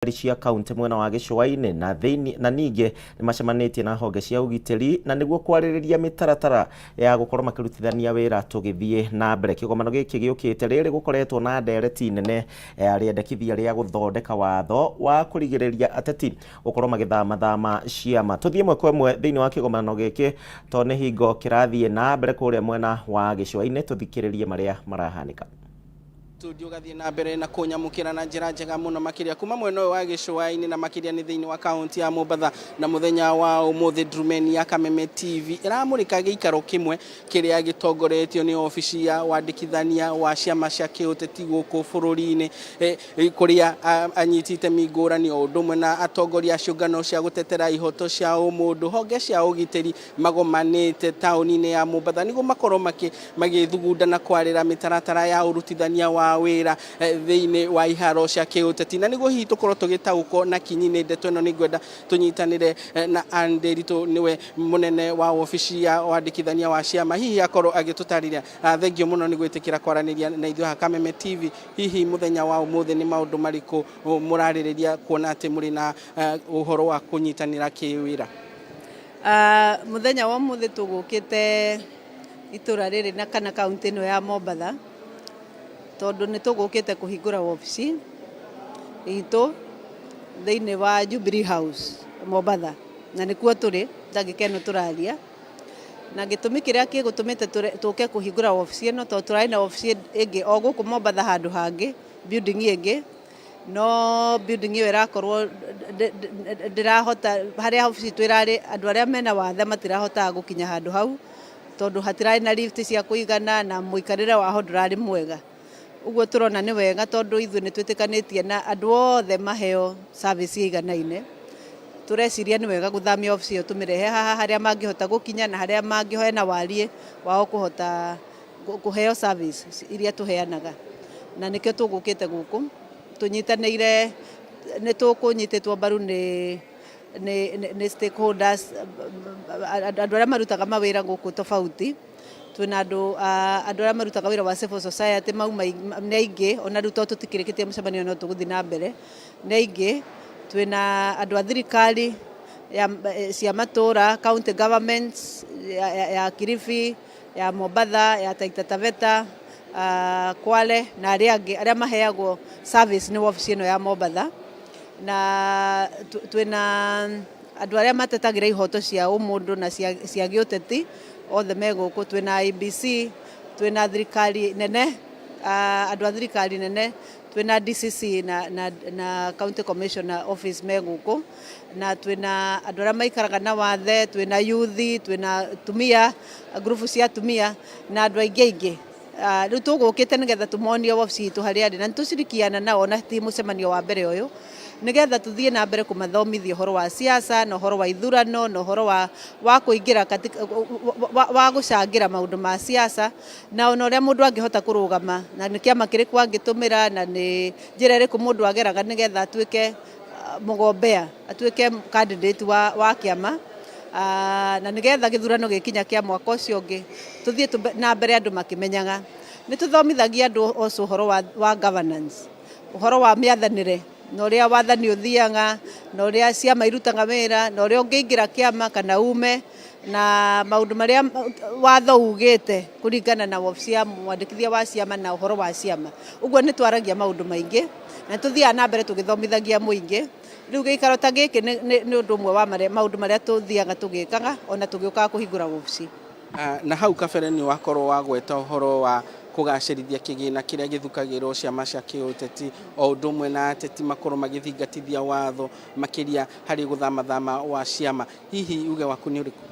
Cia kaunti mwena wa gĩcũa-inĩ na thĩinĩ na ningĩ nĩ macemanĩtie na honge cia ũgitĩri na nĩguo kwarĩrĩria mĩtaratara ya gũkorwo makĩrutithania wĩra tũgĩthiĩ na mbere. Kĩgomano gĩkĩ gĩũkĩte rĩrĩ gũkoretwo na ndereti nene ya rĩendekithia rĩa gũthondeka watho wa kũrigĩrĩria ateti gũkorwo magĩthamathama ciama. Tũthiĩ ĩmwe kwa ĩmwe thĩinĩ wa kĩgomano gĩkĩ tondũ nĩ hingo kĩrathiĩ na mbere kũrĩa mwena wa gĩcũa-inĩ, tũthikĩrĩrie marĩa marahanĩka. Studio gathiĩ na mbere na kũnyamũkĩra na njĩra njega mũno makĩria kuma mwena ũyũ wa gĩcũa-inĩ na makĩria nĩ thĩinĩ wa kaunti ya Mombatha. Na mũthenya wa ũmũthĩ Ndrumeni ya Kameme TV ĩramũrĩka gĩikaro kĩmwe kĩrĩa gĩtongoretio nĩ obici ya wandĩkithania wa ciama cia kĩũteti gũkũ bũrũri-inĩ, kũrĩa anyiti itemi ngũrani o ũndũ ũmwe na atongoria a ciũngano cia gũtetera ihoto cia ũmũndũ, honge cia ũgitĩri magomanĩte taũni-inĩ ya Mombatha nĩguo makorwo magĩthugunda na kwarĩra mĩtaratara ya ũrutithania wa wĩra thĩinĩ wa iharo cia kĩũteti. Na nĩguo hihi tũkorwo tũgĩtaũkwo na kinyi nĩ ndeto ĩno, nĩ ngwenda tũnyitanĩre na Ann Nderitu, nĩwe mũnene wa obici ya wandĩkithania wa ciama, hihi akorwo agĩtũtarĩria. Thengio mũno nĩ gwĩtĩkĩra kwaranĩria na ithuĩ haha Kameme TV. Hihi mũthenya wa ũmũthĩ nĩ maũndũ marĩkũ mũrarĩrĩria kuona atĩ mũrĩ na ũhoro wa kũnyitanĩra kĩwĩra? Mũthenya wa ũmũthĩ tũgũkĩte itũra rĩrĩ na kana kaũntĩ ĩno ya Mombatha tondũ nĩ tũgũkĩte kũhingũra wabici itũ thĩinĩ wa Jubilee House Mombatha, na nĩkuo tũrĩ ndagĩka ĩno tũraria. Na gĩtũmi kĩrĩa gĩgũtũmĩte tũke kũhingũra wabici ĩno, tondũ tũrarĩ na wabici ĩngĩ o gũkũ Mombatha handũ hangĩ, building ĩngĩ, no building ĩyo ĩrakorwo ndĩrahota, harĩa obici itũ ĩrarĩ, andũ arĩa mena wathe matirahotaga gũkinya handũ hau tondũ hatirarĩ na lift cia kũigana na mũikarĩre waho ndũrarĩ mwega. Ũguo tũrona nĩ wega tondũ ithuĩ nĩ twĩtĩkanĩtie na andũ othe maheo service ĩiganaine. Tũreciria nĩ wega gũthamia obici ĩyo tũmĩrehe haha harĩa mangĩhota gũkinya na harĩa hena wariĩ wao kũhota kũheo service iria tũheanaga. Na nĩkĩo tũgũkĩte gũkũ tũnyitanĩire, nĩ tũkũnyitĩtwo mbaru nĩ stakeholders, andũ arĩa marutaga mawĩra gũkũ tofauti. Twĩna andũ arĩa marutaga wĩra wa civil society mauma nĩ aingĩ, ona rĩu tondũ tũtikĩrĩkĩtie mũcemanio no tũgũthiĩ na mbere, nĩ aingĩ. Twĩna andũ a thirikari ya cia matũra, county governments ya Kilifi, ya Mombatha, ya Taita Taveta, Kwale na arĩa angĩ arĩa maheagwo service nĩ wabici ĩno ya Mombatha. Na twĩna andũ arĩa matetagĩra ihoto cia ũmũndũ na cia gĩũteti othe me gũkũ. Twĩna IEBC, twĩna thirikari nene, andũ a thirikari nene, twĩna DCC na County Commissioner office me gũkũ, na twĩna andũ arĩa maikaraga na wathe, twĩna youth, twĩna tumia, ngurubu cia atumia na andũ aingĩ aingĩ. Rĩu tũgũkĩte nĩgetha tũmonie wabici itũ harĩa ĩrĩ, na nĩ tũcirikiana nao na ti mũcemanio wa mbere ũyũ, nĩgetha tũthiĩ na mbere kũmathomithia ũhoro wa siasa na ũhoro wa ithurano na ũhoro wa kũingĩra wa gũcangĩra maũndũ ma siasa, na ona ũrĩa mũndũ angĩhota kũrũgama na nĩ kĩama kĩrĩkũ angĩtũmĩra na nĩ njĩra ĩrĩkũ mũndũ ageraga nĩgetha atuĩke mũgombea, atuĩke candidate wa kĩama, na nĩgetha gĩthurano gĩkinya kĩa mwaka ũcio ũngĩ tũthiĩ na mbere andũ makĩmenyaga. Nĩ tũthomithagia andũ also ũhoro wa governance, ũhoro wa mĩathanĩre na ũrĩa wathani ũthiaga na ũrĩa ciama irutaga wĩra na ũrĩa ũngĩingĩra kĩama kana ume na maũndũ marĩa watho ugĩte kũringana na wabici ya mwandĩkithia wa ciama na ũhoro wa ciama. Ũguo nĩ twaragia maũndũ maingĩ na tũthiaga na mbere tũgĩthomithagia mũingĩ. Rĩu gĩikaro ta gĩkĩ nĩ ũndũ ũmwe wa maũndũ marĩa tũthiaga tũgĩkaga ona tũgĩũkaga kũhingũra wabici. Na hau kabere nĩ wakorwo wagweta ũhoro wa kũgacĩrithia kĩgĩna kĩrĩa gĩthukagĩrwo ciama cia kĩũteti o ũndũ ũmwe na ateti makorwo magĩthingatithia watho makĩria harĩ gũthamathama wa ciama. Hihi uge waku nĩ ũrĩkũ?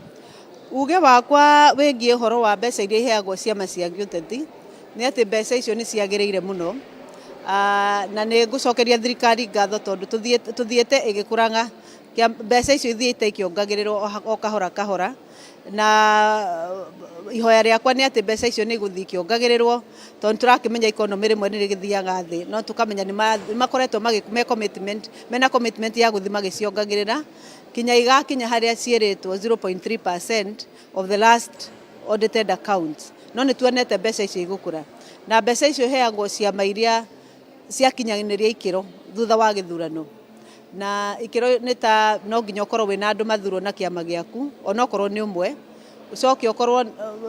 Uge wakwa wĩgiĩ ũhoro wa mbeca iria iheagwo ciama cia gĩũteti nĩ atĩ mbeca icio nĩ ciagĩrĩire mũno, na nĩ ngũcokeria thirikari ngatho tondũ tũthiĩte ĩgĩkũraga, mbeca icio ithiĩte ikĩongagĩrĩrwo o kahora kahora, na ihoya rĩakwa nĩ atĩ mbeca icio nĩ igũthiĩ ikĩongagĩrĩrwo tondũ nĩ tũrakĩmenya economy rĩmwe nĩ rĩgĩthiaga thĩ, no tũkamenya nĩ makoretwo me commitment, mena commitment ya gũthiĩ magĩciongagĩrĩra kinya igakinya harĩa ciĩrĩtwo 0.3% of the last audited accounts. No nĩ tuonete mbeca icio igũkũra, na mbeca icio iheagwo ciama iria ciakinyanĩria ikĩro thutha wa gĩthurano. Na ikĩro nĩ ta no nginya ũkorwo wĩna andũ mathurwo na kĩama gĩaku, onokorwo nĩ ũmwe, ũcoke ũkorwo,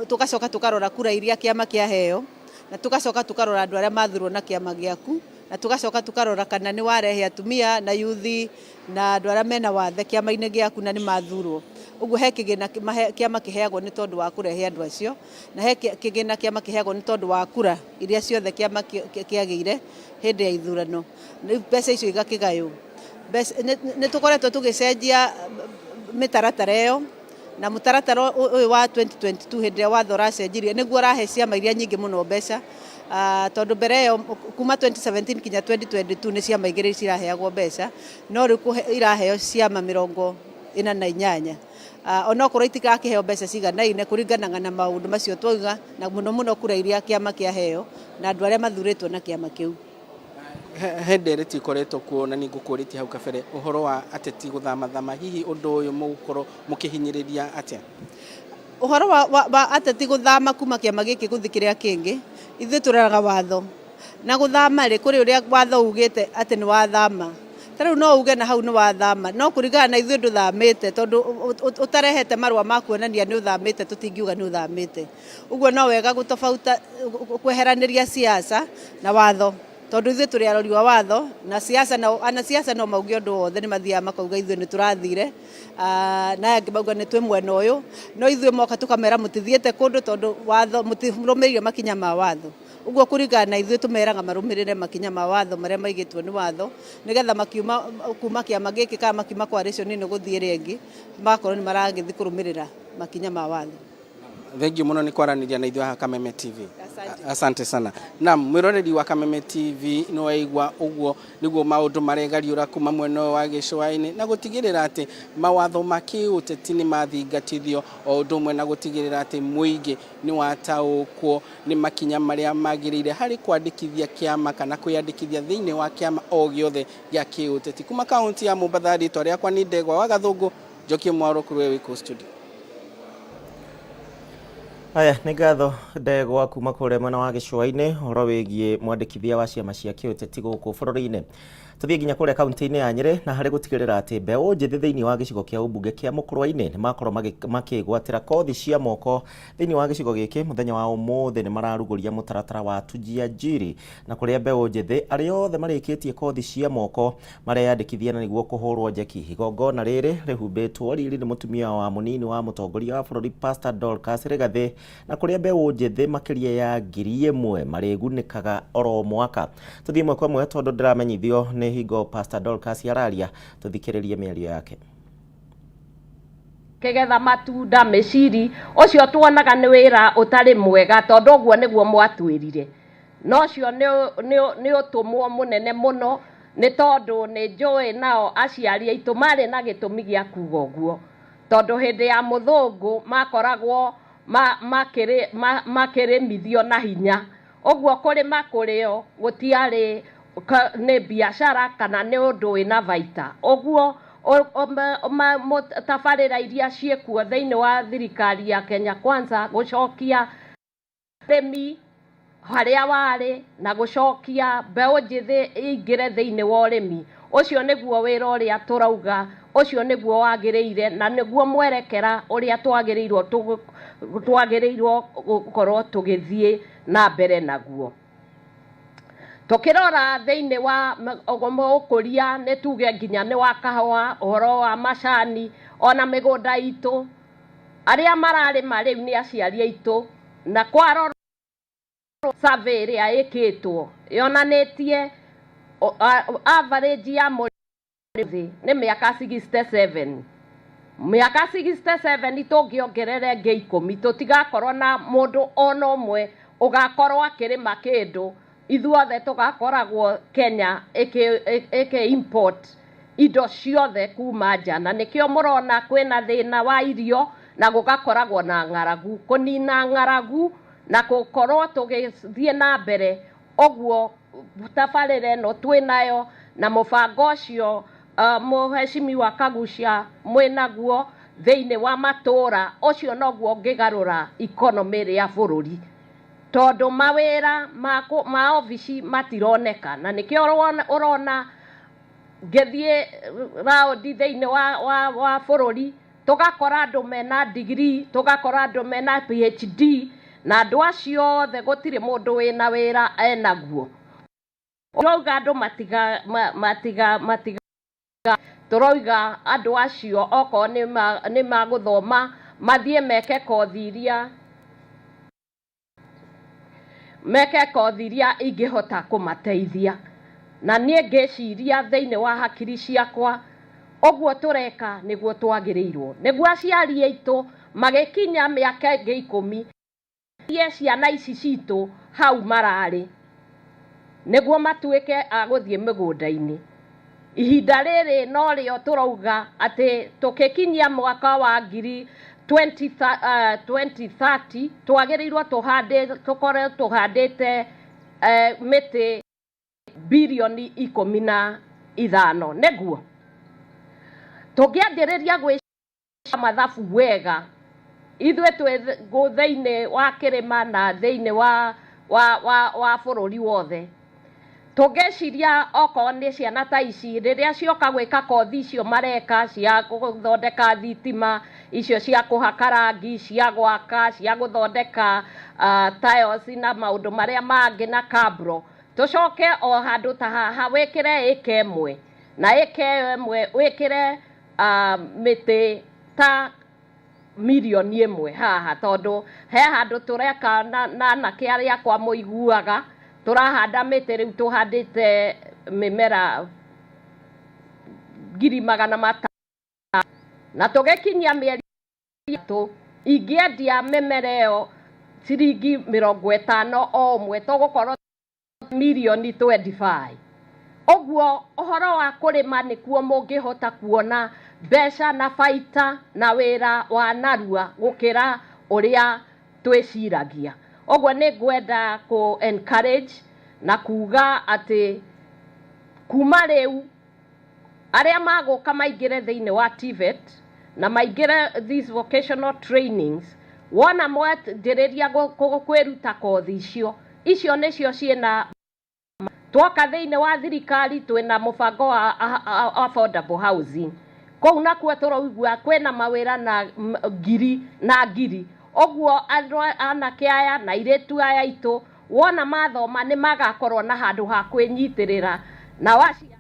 tũgacoka tũkarora kura iria kĩama kĩaheo, na tũgacoka tũkarora andũ arĩa mathurwo na kĩama gĩaku, na tũgacoka tũkarora kana nĩ warehe atumia na yuthi na andũ arĩa mena wathe kĩama-inĩ gĩaku na nĩ mathurwo. Ũguo he kĩgĩna kĩama kĩheagwo nĩ tondũ wa kũrehe andũ acio, na he kĩgĩna kĩama kĩheagwo nĩ tondũ wa kura iria ciothe kĩama kĩagĩire hĩndĩ ya ithurano. Rĩu mbeca icio igakĩgaywo. Nĩ tũkoretwo tũgĩcenjia mĩtaratara ĩyo, na mũtaratara ũyũ wa 2022 hĩndĩ ĩrĩa watho ũracenjirie nĩguo ũrahe ciama iria nyingĩ mũno mbeca, tondũ mbere ĩyo kuma 2017 kinya 2022 nĩ ciama igĩrĩ ciraheagwo mbeca, no rĩu iraheo ciama 48, onokorwo itirakĩheo mbeca ciganaine kũringanaga na maũndũ macio twauga, na mũno mũno kura iria kĩama kĩaheo na andũ arĩa mathurĩtwo na kĩama kĩu. He ndereti ikoretwo kuo na nĩ ngũkũrĩtie hau kabere ũhoro wa ateti gũthamathama, hihi ũndũ ũyũ mũgũkorwo mũkĩhinyĩrĩria atĩa? Ũhoro wa ateti gũthama kuma kĩama gĩkĩ gũthiĩ kĩrĩa kĩngĩ, ithuĩ tũroraga watho. Na gũthama rĩ, kũrĩ ũrĩa watho ugĩte atĩ nĩ wathama. Ta rĩu no uge na hau nĩ wathama, no kũringana na ithuĩ ndũthamĩte, tondũ ũtarehete marũa ma kuonania nĩ ũthamĩte, tũtingiuga nĩ ũthamĩte. Ũguo no wega gũtobauta, kweheranĩria siasa na watho, tondũ ithuĩ tũrĩ arori wa watho, na siasa nao, anasiasa no mauge ũndũ wothe, nĩ mathiaga makauga ithuĩ nĩ tũrathire, na aya angĩ mauga nĩ twĩ mwena ũyũ, no ithuĩ moka tũkamera mũtithiĩte kũndũ tondũ watho mũtirũmĩrĩire makinya ma watho. Ũguo kũringana na ithuĩ tũmeraga marũmĩrĩre makinya ma watho marĩa maigĩtwo nĩ watho, nĩgetha makiuma kuma kĩama gĩkĩ kana makiuma coalition ĩno gũthiĩ ĩrĩa ĩngĩ, magakorwo nĩ maragĩthiĩ kũrũmĩrĩra makinya ma watho. Thank you mũno nĩ kwaranĩria na ithuĩ haha Kameme TV. Asante. Asante sana. Naam, mwĩroreri wa Kameme TV, nĩ waigua ũguo nĩguo maũndũ maregariũra kuma mwena ũyũ wa gĩcũa-inĩ na gũtigĩrĩra atĩ mawatho ma kĩũteti nĩ mathingatithio, o ũndũ ũmwe na gũtigĩrĩra atĩ mũingĩ nĩ wataũkwo nĩ makinya marĩa magĩrĩire harĩ kwandĩkithia kĩama kana kwĩyandĩkithia thĩinĩ wa kĩama o gĩothe gĩa kĩũteti. Kuma kaunti ya Mombatha, rĩtwa rĩakwa nĩ Ndegwa wa Gathũngũ, njokie mwaro kũrĩ we wĩ studio. Aya nĩ ngatho Ndegwa kuma kũrĩa mwena wa gĩcũa-inĩ ũhoro wĩgiĩ mwandĩkithia wa ciama cia kĩũteti gũkũ bũrũri-inĩ. Tũthiĩ nginya kũrĩa kaunti-inĩ ya Nyĩrĩ na harĩ gũtigĩrĩra atĩ mbeũ njĩthĩ thĩinĩ wa gĩcigo kĩa ũmbunge kĩa Mũkũrwe-inĩ nĩ makorwo makĩgwatĩra kothi cia moko thĩinĩ wa gĩcigo gĩkĩ. Mũthenya wa ũmũthĩ nĩ mararugũria mũtaratara wa Tujiajiri, na kũrĩa mbeũ njĩthĩ arĩa othe marĩkĩtie kothi cia moko mareyandĩkithia na nĩguo kũhũrwo njeki. Igongona rĩrĩ rĩhumbĩtwo riri nĩ mũtumia wa mũnini wa mũtongoria wa bũrũri Pastor Dorcas Rigathĩ, na kũrĩa mbeũ njĩthĩ makĩria ya 1000 marĩgunĩkaga oro mwaka. Tũthiĩ ĩmwe kwa ĩmwe tondũ ndĩramenyithio nĩ hingo Pastor Dorcas araria, tũthikĩrĩrie mĩario yake. Kĩgetha matunda mĩciri ũcio tuonaga nĩ wĩra ũtarĩ mwega, tondũ ũguo nĩguo mwatwĩrire, no ũcio nĩ ũtũmwo mũnene mũno, nĩ tondũ nĩ njũĩ nao aciari aitũ marĩ na gĩtũmi gĩa kuga ũguo, tondũ hĩndĩ ya mũthũngũ makoragwo makĩrĩmithio na hinya, ũguo kũrĩma kũrĩo gũtiarĩ nĩ biacara kana nĩ ũndũ wĩna baita. Ũguo tabarĩra iria ciĩkuo thĩinĩ wa thirikari ya Kenya Kwanza, gũcokia ũrĩmi harĩa warĩ na gũcokia mbeũ njĩthĩ ĩingĩre thĩinĩ wa ũrĩmi, ũcio nĩguo wĩra ũrĩa tũrauga, ũcio nĩguo wagĩrĩire na nĩguo mwerekera ũrĩa twagĩrĩirwo gũkorwo tũgĩthiĩ na mbere naguo. Tũkĩrora thĩinĩ wa ũkũria, nĩ tuge nginya nĩ wa kahũa, ũhoro wa macani, ona mĩgũnda itũ arĩa mararĩma rĩu nĩ aciari aitũ, na kwarorwo survey ĩrĩa ĩkĩtwo yonanĩtie average ya mũrĩmi nĩ mĩaka 67. Mĩaka 67 tũngĩongerera ĩngĩ 10, tũtigakorwo na mũndũ ona ũmwe ũgakorwo akĩrĩma kĩndũ. Ithuothe tũgakoragwo Kenya ĩkĩ import indo ciothe kuma nja, na nĩkĩo mũrona kwĩna thĩna wa irio na gũgakoragwo na ng'aragu. Kũnina ng'aragu na gũkorwo tũgĩthiĩ na mbere ũguo tabarĩra ĩno twĩnayo na mũbango ũcio, mũhecimiwa Kagucia mwĩnaguo thĩinĩ wa matũra, ũcio noguo ũngĩgarũra economy ya bũrũri, tondũ mawĩra ma obici matironeka, na nĩkĩo ũrona Ngĩthiĩ raũndi thĩinĩ wa bũrũri, tũgakora andũ mena degree, tũgakora andũ mena PhD, na andũ acio othe gũtirĩ mũndũ wĩna wĩra enaguo. Tũrauga andũ matiga matiga matiga, tũrauga andũ acio okorwo nĩ magũthoma mathiĩ meke kothi iria, meke kothi iria ingĩhota kũmateithia. Na niĩ ngĩciria thĩinĩ wa hakiri ciakwa, ũguo tũreka nĩguo twagĩrĩirwo, nĩguo aciari aitũ magĩkinya mĩaka ĩngĩ 10 ciana ici citũ hau mararĩ, nĩguo matuĩke a gũthiĩ mĩgũnda-inĩ. Ihinda rĩrĩ no rĩo tũrauga atĩ tũkĩkinyia mwaka wa ngiri 2030 twagĩrĩirwo tũkorwo tũhandĩte mĩtĩ bilioni 15. Nĩguo tũngĩambĩrĩria gwĩcia mathabu wega, ithuĩ twĩ thĩinĩ wa kĩrĩma na thĩinĩ wa bũrũri wothe, tũngĩciria okorwo nĩ ciana ta ici rĩrĩa cioka gwĩka kothi icio mareka cia gũthondeka thitima, icio cia kũhaka rangi, cia gwaka, cia gũthondeka tiles na maũndũ marĩa mangĩ na kabro, tũcoke o handũ ta haha wĩkĩre ĩka ĩmwe, na ĩka ĩyo ĩmwe wĩkĩre mĩtĩ ta milioni 1 haha, tondũ he handũ tũreka na anake arĩa akwa mũiguaga tũrahanda mĩtĩ rĩu tũhandĩte mĩmera 500,000, na tũgĩkinyia mĩeri 3 ingĩendia mĩmera ĩyo ciringi 50 o ũmwe, tũgũkorwo milioni 25. Ũguo ũhoro wa kũrĩma nĩkuo mũngĩhota kuona mbeca na baita na wĩra wa narua gũkĩra ũrĩa twĩciragia. Ũguo nĩ ngwenda kũ encourage na kuga atĩ kuma rĩu arĩa magũka maingĩre thĩinĩ wa TVET na maingĩre these vocational trainings, wona mwanjĩrĩria kwĩruta kothi icio, icio nĩcio ciĩna twoka thĩinĩ wa thirikari twĩna mũbango wa affordable housing. Kũu nakuo tũraigua kwĩna mawĩra na ngiri na ngiri. Ũguo andũ anake aya na airĩtu aya aitũ wona mathoma nĩ magakorwo na handũ ha kwĩnyitĩrĩra na wacia.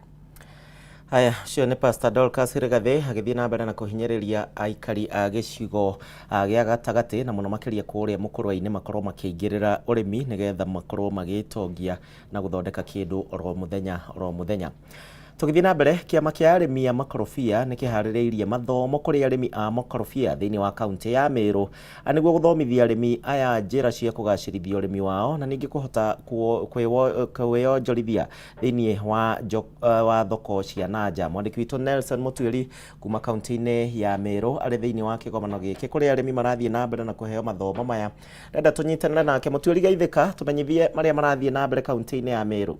Haya, ũcio nĩ Pastor Dorcas Rigathi agĩthiĩ na mbere na kũhinyĩrĩria aikari a gĩcigo gĩa gatagatĩ na mũno makĩria kũrĩa mũkũrwe-inĩ makorwo makĩingĩrĩra ũrĩmi nĩgetha makorwo magĩtongia na gũthondeka kĩndũ oro mũthenya oro mũthenya. Tũgĩthiĩ na mbere, kĩama kĩa arĩmi a makorobia nĩ kĩharĩrĩirie mathomo kũrĩ arĩmi a makorobia thĩinĩ wa kaunti ya Meru nĩguo gũthomithia arĩmi aya njĩra cia kũgacĩrithia ũrĩmi wao na ningĩ kũhota kwĩyonjorithia thĩinĩ wa thoko cia nanja. Mwandĩki witũ Nelson Mũtuĩri kuma kaunti-inĩ ya Meru arĩ thĩinĩ wa kĩgomano gĩkĩ kũrĩa arĩmi marathiĩ na mbere na kũheo mathomo maya. Ndĩrenda tũnyitanĩre nake. Mũtuĩri, geithĩka, tũmenyithie marĩa marathiĩ na mbere kaunti-inĩ ya Meru.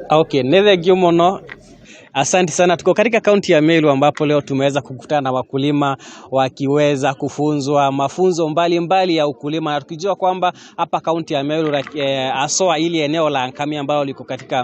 Okay, nĩ thank mũno. Asante sana. Tuko katika kaunti ya Meru ambapo leo tumeweza kukutana na wakulima wakiweza kufunzwa mafunzo mbalimbali mbali ya ukulima, na tukijua kwamba hapa kaunti ya Meru asoa ili eneo la Nkami ambalo liko katika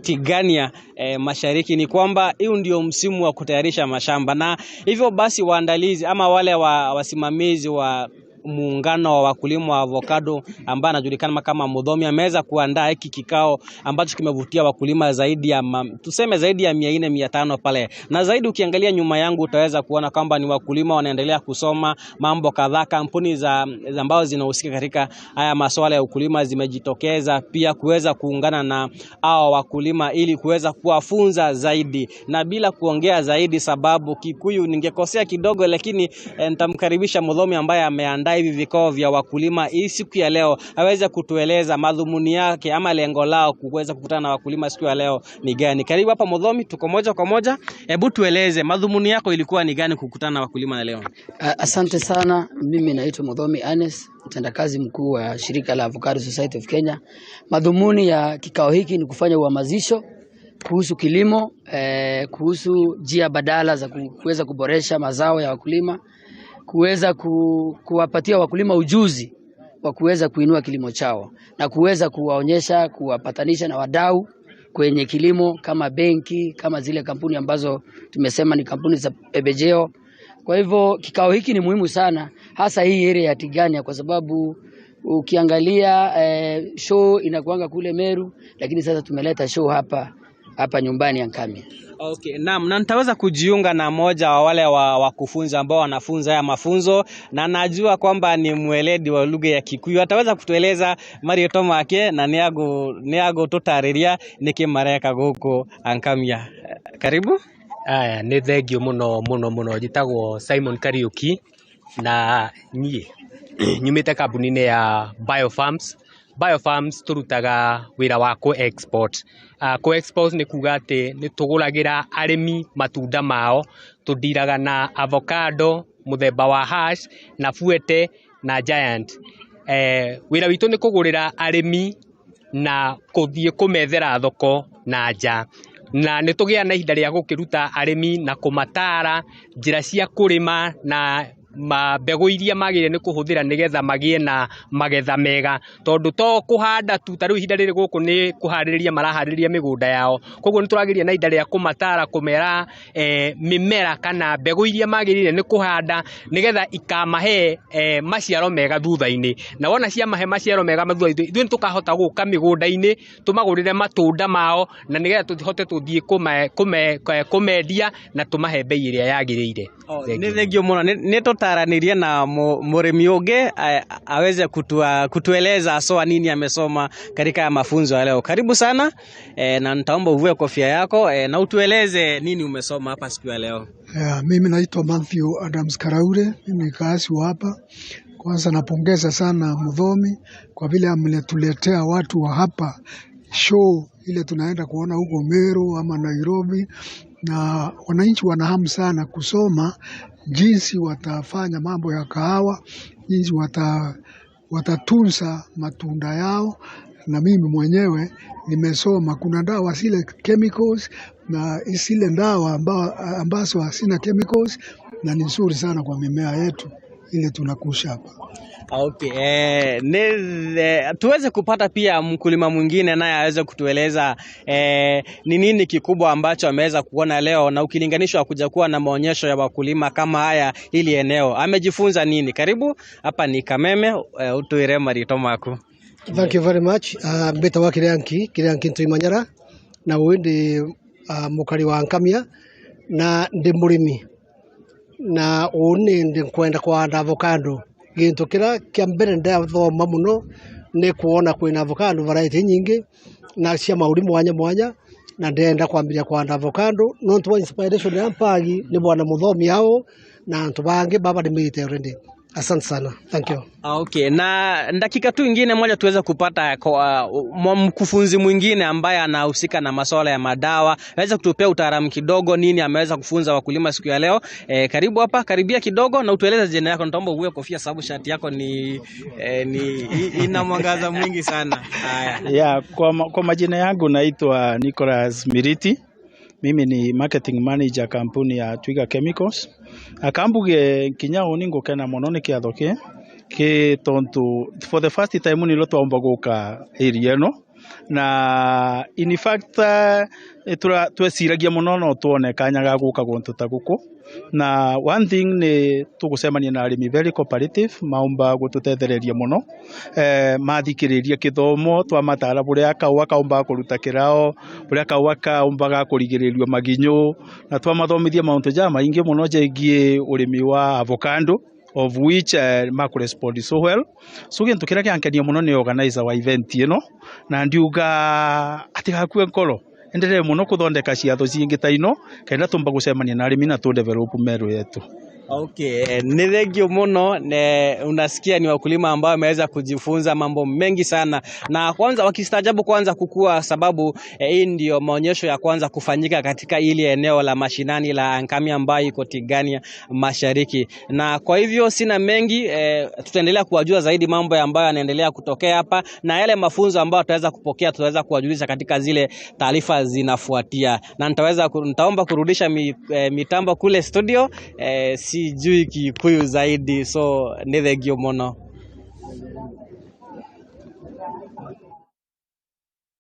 Tigania mashariki, ni kwamba huu ndio msimu wa kutayarisha mashamba, na hivyo basi waandalizi ama wale wasimamizi wa muungano wa wakulima wa avocado ambaye anajulikana kama Muthomi ameweza kuandaa hiki kikao ambacho kimevutia wakulima zaidi ya tuseme zaidi ya 400 500 pale. Na zaidi ukiangalia nyuma yangu utaweza kuona kwamba ni wakulima wanaendelea kusoma mambo kadhaa. Kampuni za ambazo zinahusika katika haya masuala ya ukulima zimejitokeza pia kuweza kuungana na hao wakulima ili kuweza kuwafunza zaidi. Na bila kuongea zaidi, sababu Kikuyu ningekosea kidogo, lakini nitamkaribisha Muthomi ambaye ameandaa hivi vikao vya wakulima hii siku ya leo aweze kutueleza madhumuni yake ama lengo lao kuweza kukutana na wakulima siku ya leo ni gani. Karibu hapa Muthomi, tuko moja kwa moja. Hebu tueleze madhumuni yako ilikuwa ni gani kukutana na wakulima na leo? Asante sana. Mimi naitwa Muthomi Anes, mtendakazi mkuu wa shirika la Avocado Society of Kenya. Madhumuni ya kikao hiki ni kufanya uhamasisho kuhusu kilimo, kuhusu njia badala za kuweza kuboresha mazao ya wakulima, kuweza kuwapatia wakulima ujuzi wa kuweza kuinua kilimo chao na kuweza kuwaonyesha, kuwapatanisha na wadau kwenye kilimo kama benki, kama zile kampuni ambazo tumesema ni kampuni za pembejeo. Kwa hivyo kikao hiki ni muhimu sana, hasa hii area ya Tigania, kwa sababu ukiangalia show inakuanga kule Meru, lakini sasa tumeleta show hapa hapa nyumbani Ankamia. Okay, naam, na nitaweza kujiunga na moja wa wale wa wakufunzi ambao wanafunza haya mafunzo na najua kwamba ni mweledi wa lugha ya Kikuyu. Ataweza kutueleza marĩtwa make na nĩagũtũtarĩria nĩkĩ mareka gũkũ Ankamia. Karibu. Aya, nĩ thengio mũno mũno mũno. Njĩtagwo Simon Kariuki na niĩ nyumĩte kambuni-inĩ ya Biofarms. Biofarms tũrutaga wĩra wa kũ-export. Kũ-export nĩ kuga atĩ nĩ tũgũragĩra arĩmi matunda mao. Tũndiraga na avocado mũthemba wa hash na fuete na giant. Wĩra witũ nĩ kũgũrĩra arĩmi na kũthiĩ kũmethera thoko na nja, na nĩ tũgĩaga na ihinda rĩa gũkĩruta arĩmi na kũmatara njĩra cia kũrĩma na mbegũ iria magĩrĩire nĩ kũhũthĩra nĩgetha magĩe na magetha mega, tondũ to kũhanda tu. Ta rĩu ihinda rĩrĩ gũkũ nĩ kũharĩrĩria maraharĩrĩria mĩgũnda yao, koguo nĩ tũrageria na ihinda rĩa kũmatara kũmera mĩmera kana mbegũ iria magĩrĩire nĩ kũhanda nĩgetha ikamahe maciaro mega thutha-inĩ. Na wona ciamahe maciaro mega thutha-inĩ, ithuĩ nĩ tũkahota gũka mĩgũnda-inĩ tũmagũrĩre matunda mao na nĩgetha tũhote tũthiĩ kũmendia na tũmahe bei ĩrĩa yagĩrĩire. Nĩ thengio mũno. Nĩ tũtaranĩrie na mũrĩmi ũngĩ aweze kutueleza soa nini amesoma katika mafunzo ya leo. Karibu sana na nitaomba uvue kofia yako na utueleze nini umesoma hapa siku ya leo. Yeah, mimi naitwa Matthew Adams Karaure, mimi ni kaasi wa hapa. Kwanza napongeza sana Muthomi kwa vile ametuletea watu wa hapa show ile tunaenda kuona huko Meru ama Nairobi, na wananchi wana hamu sana kusoma jinsi watafanya mambo ya kahawa, jinsi watatunza matunda yao. Na mimi mwenyewe nimesoma kuna dawa zile chemicals na zile dawa ambazo hazina chemicals na ni nzuri sana kwa mimea yetu ile tunakusha hapa. Okay, tuweze kupata pia mkulima mwingine naye aweze kutueleza ni nini kikubwa ambacho ameweza kuona leo, na ukilinganishwa kuja kuwa na maonyesho ya wakulima kama haya hili eneo amejifunza nini. Karibu, hapa ni Kameme, utuire marĩtwa maku. Thank you very much. Mbita Kirianki, Kirianki Ntuimanyara, na uyu ndi mukari wa Nkamia na ndi murimi, na uu ni ndi nkwenda kuhanda avocado. Gintu kiria kia mbere ndathoma muno ni kuona kwina avocado variety nyingi na cia mauri mwanya mwanya, na ndenda kwambiria kuhanda avocado nontu wa inspiration ya mpagi ni bwana Muthomi ao na antu bangi babarimite already. Asante sana. Thank you. Okay, na dakika tu ingine moja tuweze kupata kwa mkufunzi mwingine ambaye anahusika na masuala ya madawa, aweze kutupea utaalamu kidogo nini ameweza kufunza wakulima siku ya leo. Karibu hapa, karibia kidogo na utueleze jina yako. Nitaomba uwe kofia sababu shati yako ni ina mwangaza mwingi sana. Haya. Yeah, kwa majina yangu naitwa Nicholas Miriti. Mimi ni marketing manager kampuni ya Twiga Chemicals. Akambuge kinya uni ngukena muno ni kiatho ki tontu for the first time nilo twaomba guka area ino, na in fact tweciragia muno no tuone kanya ga guka guntu ta guku. Na one thing ni tugucemania na arimi very cooperative, maumba gututethereria muno, mathikiriria kithomo twamatara buria kaua kaumba kuruta kirao, buria kaua kaumbaga kurigiririo maginyu, na twamathomithia mauntu ja maingi muno jegie urimi wa avocado, of which makurespond so well. So gintu kiria kiankenia muno ni organizer wa event ino, na ndiuga atigakue nkoro, endelee muno kuthondeka ciatho cingi ta ino kenda tumba gucemania na arimi na tu develop Meru yetu. Okay, ni thengio muno. Unasikia ni wakulima ambao wameweza kujifunza mambo mengi sana, na kwanza wakistaajabu kwanza kukua, sababu hii ndio maonyesho ya kwanza kufanyika katika ili eneo la mashinani la Ankamia ambayo iko Tigania Mashariki. Na kwa hivyo sina mengi, tutaendelea kuwajua zaidi mambo ambayo yanaendelea kutokea hapa na yale mafunzo ambayo tutaweza kupokea tutaweza kuwajulisha katika zile taarifa zinafuatia. Na nitaomba kurudisha mitambo kule studio. Sijui Kikuyu zaidi, so nĩ thengio mũno.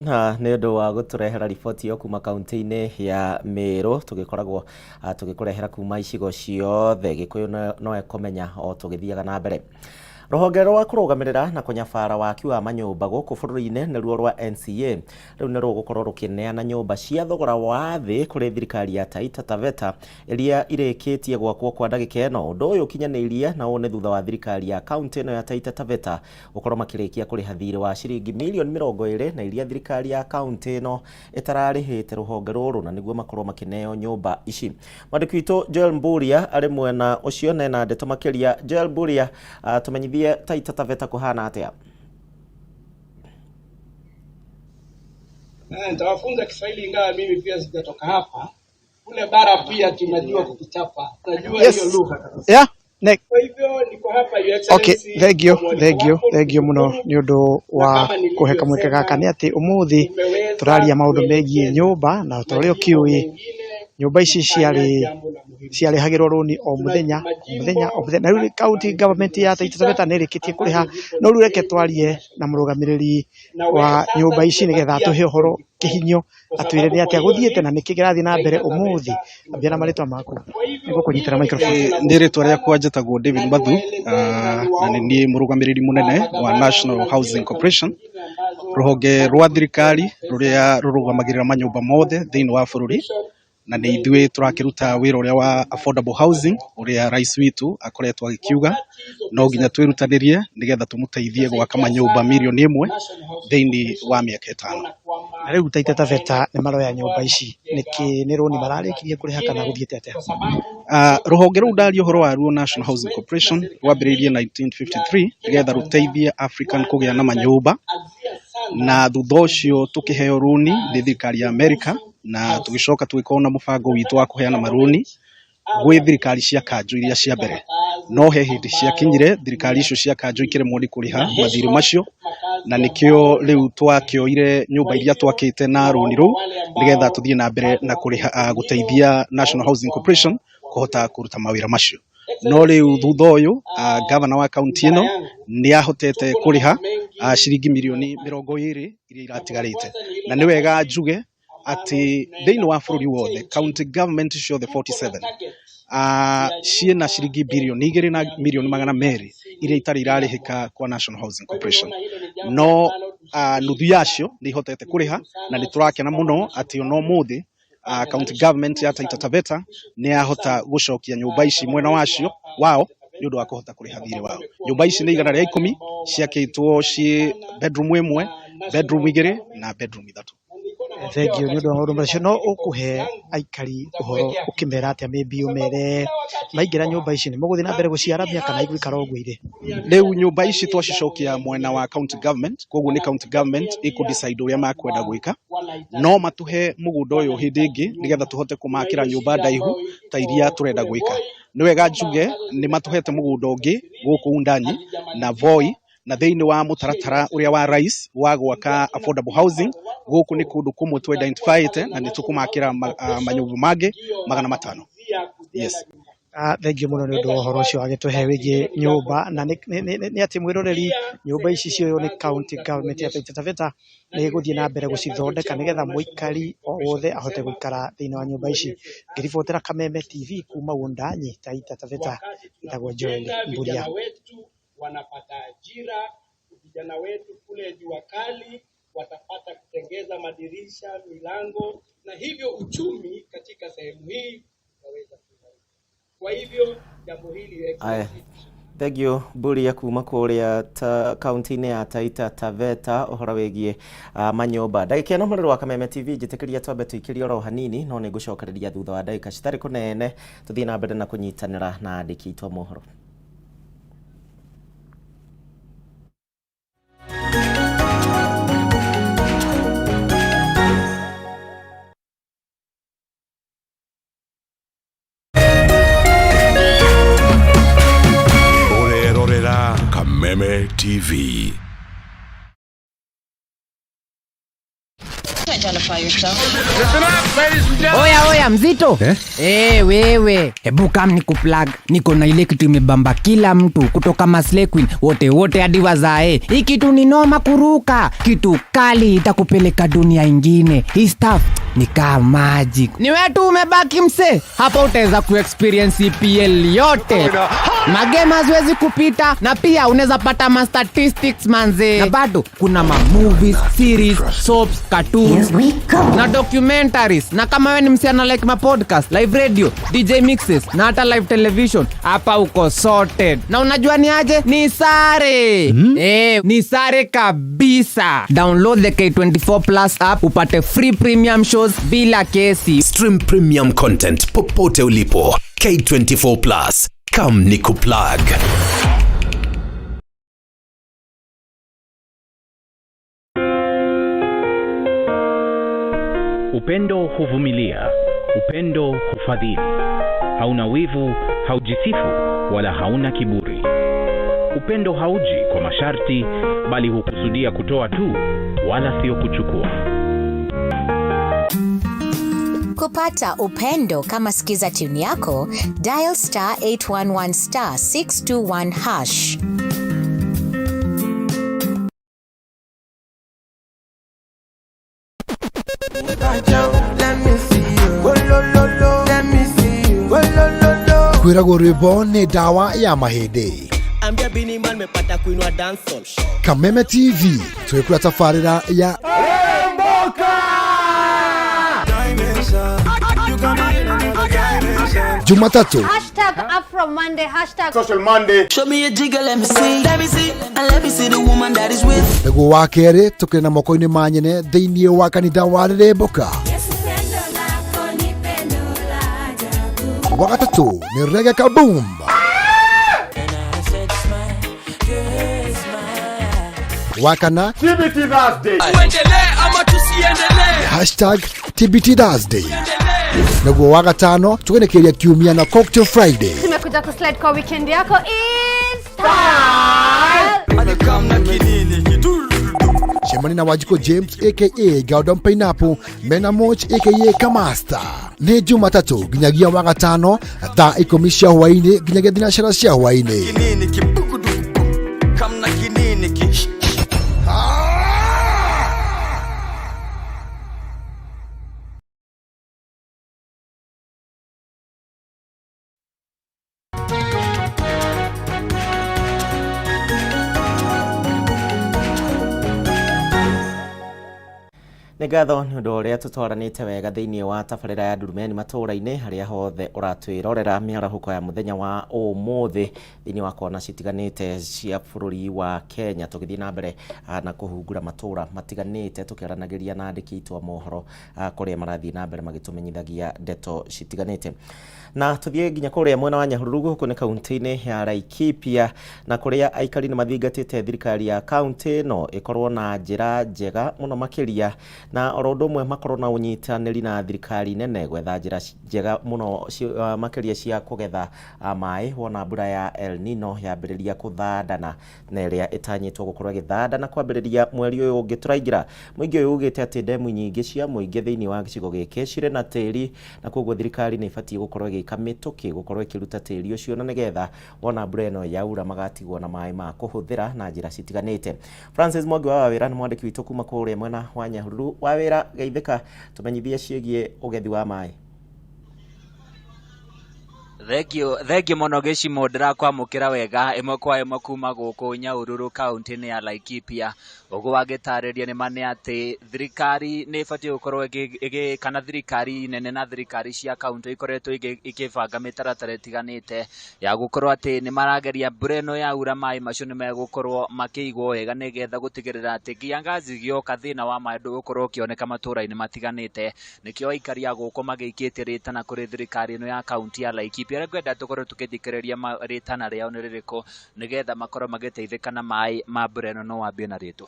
Na nĩ ũndũ wa gũtũrehera riboti ĩyo kuma kaunti-inĩ ya Meru, tũgĩkoragwo tũgĩkũrehera kuma icigo ciothe. Gĩkũyũ no ekũmenya o tũgĩthiaga na mbere. Rũhonge rwa kũrũgamĩrĩra na kũnyabara waki wa manyũmba gũkũ bũrũri-inĩ nĩruo rwa NCA rĩu nĩ rũgũkorwo rũkĩneana nyũmba cia thogora wa thĩ kũrĩ thirikari ya Taita Taveta iria irĩkĩtie gwakwo kwa ndagĩka ĩno. Ũndũ ũyũ ũkinyanĩirie na ũũ nĩ thutha wa thirikari ya kaunti ĩno ya Taita Taveta gũkorwo makĩrĩkia kũrĩha thirĩ wa ciringi mirioni 20 na iria thirikari ya kaunti ĩno ĩtararĩhĩte rũhonge rũrũ, na nĩguo makorwo makĩneo nyũmba ici. Mwandĩki witũ Joel Mburia arĩ mwena ũcio na ena ndeto makĩria. Joel Mburia, tũmenyithie Taita Taveta kũhana atĩa? Nitawafunza Kiswahili ingawa mimi pia sijatoka hapa. Kule bara pia tunajua kukichapa. Tunajua hiyo lugha kabisa. Yeah, ne, Kwa hivyo niko hapa Your okay, Excellency thank you, kwa mwaliko thank you, wako, thank you muno nikushukuru nĩ ũndũ na wa kama kũhe kamweke gaka. nilivyosema Nĩ atĩ ũmũthĩ tumeweza tũraria maũndũ megiĩ kuelekeza nyũmba, na ta ũrĩa majimbo ũkĩũĩ mengine nyũmba ici kufanya ciarĩ jambo la muhimu. ciarĩhagĩrwo rũni o Tuna mũthenya o mũthenya o majimbo mũthenya, na rĩu county takriban government kumi na ya Taita sita Taveta nĩ ĩrĩkĩtie kũrĩha. ambazo ziko No na rĩu reke deni la twarie national na mũrũgamĩrĩri na we wa sasa nyũmba ici nĩgetha tumebakia atũhe ũhoro 24 kĩhinyo, kwa atwĩre sababu nĩ kwa atĩa hiyo gũthiĩte na list nĩkĩ kĩrathiĩ na mbere Taita ũmũthĩ. Taveta Ambia na imetolewa. marĩtwa maku Kwa hivyo nĩgũkũnyitĩra hilo ni microphone. jambo la Nĩ muhimu rĩtwa sana, rĩakwa njĩtagwo David na Mbathu, niwaelezee na na nĩ niwaombe niĩ mũrũgamĩrĩri mũnene wa magavana National na zile Housing kaunti Corporation, zingine ambazo rũhonge bado rwa thirikari ziko na pesa rũrĩa rũrũgamagĩrĩra kwa manyũmba mothe National thĩinĩ wa Housing bũrũri, Corporation na nĩ tuweze ithuĩ tũrakĩruta kulipa wĩra ũrĩa wa nyumba affordable housing ambazo ũrĩa rais witũ akoretwo agĩkiuga wakati hizo no pesa nginya twĩrutanĩrie nĩgetha tũmũteithie gwaka zitasaidia manyũmba sana mirioni 1 National Housing thĩinĩ wa Corporation mĩaka 5. kuona kwamba Na rĩu Taita Taveta wanaenda nĩ maroya kufungua nyũmba na ici, kujenga nĩkĩ nĩ rũni miradi mararĩkirie kũrĩha kana mingine gũthiĩte atĩa? kwa sababu Rũhonge sote rũu ndaria ũhoro tunajua waruo National rais Housing wetu na Corporation serikali rwambĩrĩirie hii ya 1953 Kenya nĩgetha Kwanza rũteithie African kũgĩa na manyũmba, wanaanzia sana na thutha ũcio kuhusu tũkĩheo rũni nĩ thirikari ya Amerika, na housing. tũgĩcoka tũgĩkorwo na mũbango witũ Nataka wa kũheana county marũni government au gwĩ thirikari cia wananchi kanjũ iria cia katika mbere. makazi No he hĩndĩ ambayo ciakinyire ni thirikari ya icio cia kanjũ ikĩremwo nĩ kũrĩha ya mathirĩ heshima, macio, na makazi nĩkĩo ambayo ni rĩu ya kudumu. twakĩoire nyũmba Kwa iria hivyo twakĩte na rũni tunawaomba rũu wale nĩgetha ambao tũthiĩ na mbere bado na wako kũrĩha kwenye hilo gũteithia National waone Housing kwamba Corporation kũhota waweze. kũruta mawĩra macio. No rĩu Excellency, thutha ũyũ gavana wa kaunti wizara ĩno yangu nĩ ahotete tuko na kũrĩha mambo mengi ciringi mirioni tunayofanya. 20 iria Jambo la iratigarĩte, kwanza ni hilo na nĩ la wega housing njuge ambalo atĩ tunaenda thĩinĩ wa bũrũri wothe kuchange. county government ciothe Tuko na 47 target ya ciĩna nyumba ciringi birioni 2 na elfu mia mirioni magana mbili merĩ iria hamsini itarĩ kila mwaka. irarĩhĩka kwa National Housing Kwa hivyo Corporation, naona hilo ni jambo no ambalo nuthu tusiposhirikiana yacio nĩ ihotete ni kũrĩha, ngumu na nĩ sana sisi tũrakena kama mũno national atĩ ona government ũmũthĩ kufanya, na county government nishukuru ya Taita sana, Taveta nĩ nishukuru yahota sana gũcokia nyũmba ici gavana mwena wetu wa wacio hapa wao Taita nĩ ũndũ wa Taveta kũhota kũrĩha kwa thirĩ sababu wao. amekuwa Nyũmba ici nĩ mmoja igana wa rĩa wale ikũmi ambao ciakĩtwo wanashirikiana ciĩ bedroom 1, na national bedroom 2 government, na bedroom 3. na nilikuwa namwambia Thengiũ nĩ wakati ũndũ wa maũndũ mwingine macio. No nafikiri kwa ofisi ũkũhe yangu aikari ũhoro nitakuwekea ũkĩmera picha atĩa, maybe kwa sababu ũmere kila wakati maingĩra niko nyũmba hapa ici nĩ mũgũthiĩ na mbere na gũciaramia mimi kana igũikara ardhi ũguo irĩ? Rĩu kuniambia nyũmba ici nifanyie jambo twacicokia mwena wa county fulani, government, koguo nĩ county wanakuja government ĩkũ kuniambia decide ũrĩa makwenda kwamba gwĩka, no wanahitaji matũhe mũgũnda ũyũ hĩndĩ wanahitaji ĩngĩ nĩgetha nyumba. tũhote Kuna kũmakĩra hiyo nyũmba shida ndaihu ambayo ta iria iko tũrenda kule gwĩka. Voi, Nĩ wega nyumba njuge ambazo nĩ matũhete zimekaa mũgũnda miaka ũngĩ 20 gũkũ Undanyi na Voi, hazijamalizika, na thĩinĩ wa mũtaratara ũrĩa wa rais wa gwaka ndio affordable tunafikiri housing kwamba mwaka gũkũ nĩ huu kũndũ kũmwe tu tutakuwa pale identifyĩte na na nĩ National tũkũmakĩra Housing Corporation manyũmba mangĩ ndiyo 500. wanamalizia kujenga Yes. nyumba. Thengiũ mũno nĩ ũndũ wa Enda ũhoro ũcio shwari, wagĩtũhe nafikiri wĩgiĩ hilo ni jambo nyũmba, na muhimu. nĩ atĩ mwĩroreri Pia nyũmba ici sehemu cioywo nĩ ambazo county government ya nitakuonyesha Taita Taveta na nĩ ĩgũthiĩ na nitie mbere kile ambacho gũcithondeka chairman nĩgetha wa National mũikari Housing o Corporation wothe ahote alisema, gũikara thĩinĩ wa nyũmba ici. mtuonyeshe ardhi Ngĩribotera Kameme TV kuma Wundanyi, Taita Taveta, wakati ĩtagwo Joel tunapojenga, Mburia. vijana wetu wanapata ajira, vijana wetu kule jua kali watapata kutengeza madirisha, milango, na hivyo uchumi katika sehemu hii utaweza kuimarika. Kwa hivyo jambo hili Your Aya, Excellency, thengio Mburia kuma kũrĩa kaunti-inĩ ya Taita Taveta ũhoro wĩgiĩ manyũmba. Ndagĩka ĩno mũrĩrĩ wa Kameme TV njĩtĩkĩria twambe tũikĩrie oro hanini, no nĩ ngũcokereria thutha wa ndagĩka citarĩ kũnene tũthiĩ na mbere na kũnyitanĩra na andĩki aitũ a mohoro. Ũrerorera Kameme TV. Identify yourself. Oya oya mzito eh? Hey, wewe hebu kam ni kuplug, niko na ile kitu imebamba kila mtu kutoka Maslay Queen wote wote hadi wazae. Hii kitu ni noma kuruka, kitu kali itakupeleka dunia ingine. Hii stuff ni kama magic. Ni wewe tu umebaki mse, hapa utaweza kuexperience EPL yote, magame haziwezi kupita, na pia unaweza pata ma statistics manze, na bado kuna ma movies, series, soaps, cartoons na documentaries. Na kama wewe ni msichana like ma podcast, live radio, DJ mixes na hata live television, hapa uko sorted. Na unajua ni aje? Ni sare ni sare kabisa. Download the K24 Plus app upate free premium shows bila kesi. Stream premium content popote ulipo. K24 Plus. Come nikuplug. Upendo huvumilia, upendo hufadhili, hauna wivu, haujisifu wala hauna kiburi. Upendo hauji kwa masharti, bali hukusudia kutoa tu, wala sio kuchukua. Kupata upendo kama skiza tune yako, dial star 811 star 621 hash. Kwĩragwo rwĩmbo nĩ ndawa ya mahĩndĩ. Ambia Bini Man mepata kuinua dancehall. Kameme TV twĩkũra tabarĩra ya Jumatatu Hashtag Afro Monday, hashtag Social Monday. Show me a jigger, let me see. Let me see, and let me see the woman that is with. Nĩguo wa kerĩ tũkĩrĩ na moko-inĩ ma nyene thĩinĩ wa kanitha wa Rĩrĩmbũka. Wa gatatũ nĩ Reggae Kaboom. Wa kana TBT Thursday. Tuendelee ama tusiendelee? Hashtag TBT Thursday. Nĩguo wa gatano tũgenekeria kiumia na Cocktail Friday. Tumekuja kuslide kwa weekend yako is style. Cemani na Wanjikũ James aka Gordon Pineapple mena Moch aka Kamasta nĩ Jumatatũ nginyagia wa gatano thaa 10 cia hwaĩ-inĩ nginyagia thinacara cia hwaĩ-inĩ. Kinini kibukuduku, kamna kinini ki. Nĩ ngatho nĩ ũndũ ũrĩa tũtwaranĩte wega thĩinĩ wa tabarĩra ya Ndurumeni matũũra-inĩ harĩa hothe ũratwĩrorera mĩarahũko ya mũthenya wa ũmũthĩ thĩinĩ wa kona citiganĩte cia bũrũri wa Kenya, tũgĩthiĩ na mbere na kũhungura matũũra matiganĩte tũkĩaranagĩria na andĩki aitũ a mohoro kũrĩa marathiĩ na mbere magĩtũmenyithagia ndeto citiganĩte. Na tũthiĩ nginya kũrĩa mwena wa Nyahururu gũkũ nĩ kaunti-inĩ ya Laikipia, na kũrĩa aikari nĩ mathingatĩte thirikari ya kaunti ĩno ĩkorwo na njĩra njega mũno makĩria, na oro ũndũ ũmwe makorwo na ũnyitanĩri na thirikari nene gwetha njĩra njega mũno makĩria cia kũgetha maĩ wona mbura ya El Nino yambĩrĩria kũthandana, na ĩrĩa ĩtanyĩtwo gũkorwo ĩgĩthandana kwambĩrĩria mweri ũyũ ũngĩ tũraingĩra. Mũingĩ ũyũ ugĩte atĩ ndemu nyingĩ cia mũingĩ thĩinĩ wa gĩcigo gĩkĩ cirĩ na tĩri, na koguo thirikari nĩ ĩbatiĩ gũkorwo ĩgĩka mĩtũkĩ gũkorwo ĩkĩruta tĩri ũcio, na nĩgetha wona mbura ĩno yaura magatigwo na maĩ ma kũhũthĩra na njĩra citiganĩte. Francis Mwangi wa Wawĩra nĩ mwandĩki witũ kuma kũrĩa mwena wa Nyahururu. Wawĩra, geithĩka, tũmenyithie ciĩgiĩ ũgethi wa maĩ. Thengio mũno gĩcimo, ndĩrakwamũkĩra wega ĩmwe kwa ĩmwe kuma gũkũ Nyahururu kaunti-inĩ ya Laikipia. Ũguo wagĩtarĩria nĩ ma nĩ atĩ thirikari nĩ ĩbatiĩ gũkorwo kana thirikari nene na thirikari cia kaunti ikoretwo ikĩbanga mĩtaratara ĩtiganĩte ya gũkorwo atĩ nĩ marageria mbura ĩno yaura maĩ macio nĩ megũkorwo makĩigwo wega nĩgetha gũtigĩrĩra atĩ kiangazi gĩoka thĩna wa maĩ ndũgũkorwo ũkĩoneka matũũra-inĩ matiganĩte. Nĩkĩo aikari a gũkũ magĩikĩtie rĩtana kũrĩ thirikari ĩno ya kaunti ya Laikipia. Arĩa ngwenda tũkorwo tũkĩthikĩrĩria rĩtana rĩao nĩ rĩrĩkũ nĩgetha makorwo magĩteithĩka na maĩ ma mbura ĩno. No wambie na rĩtwa.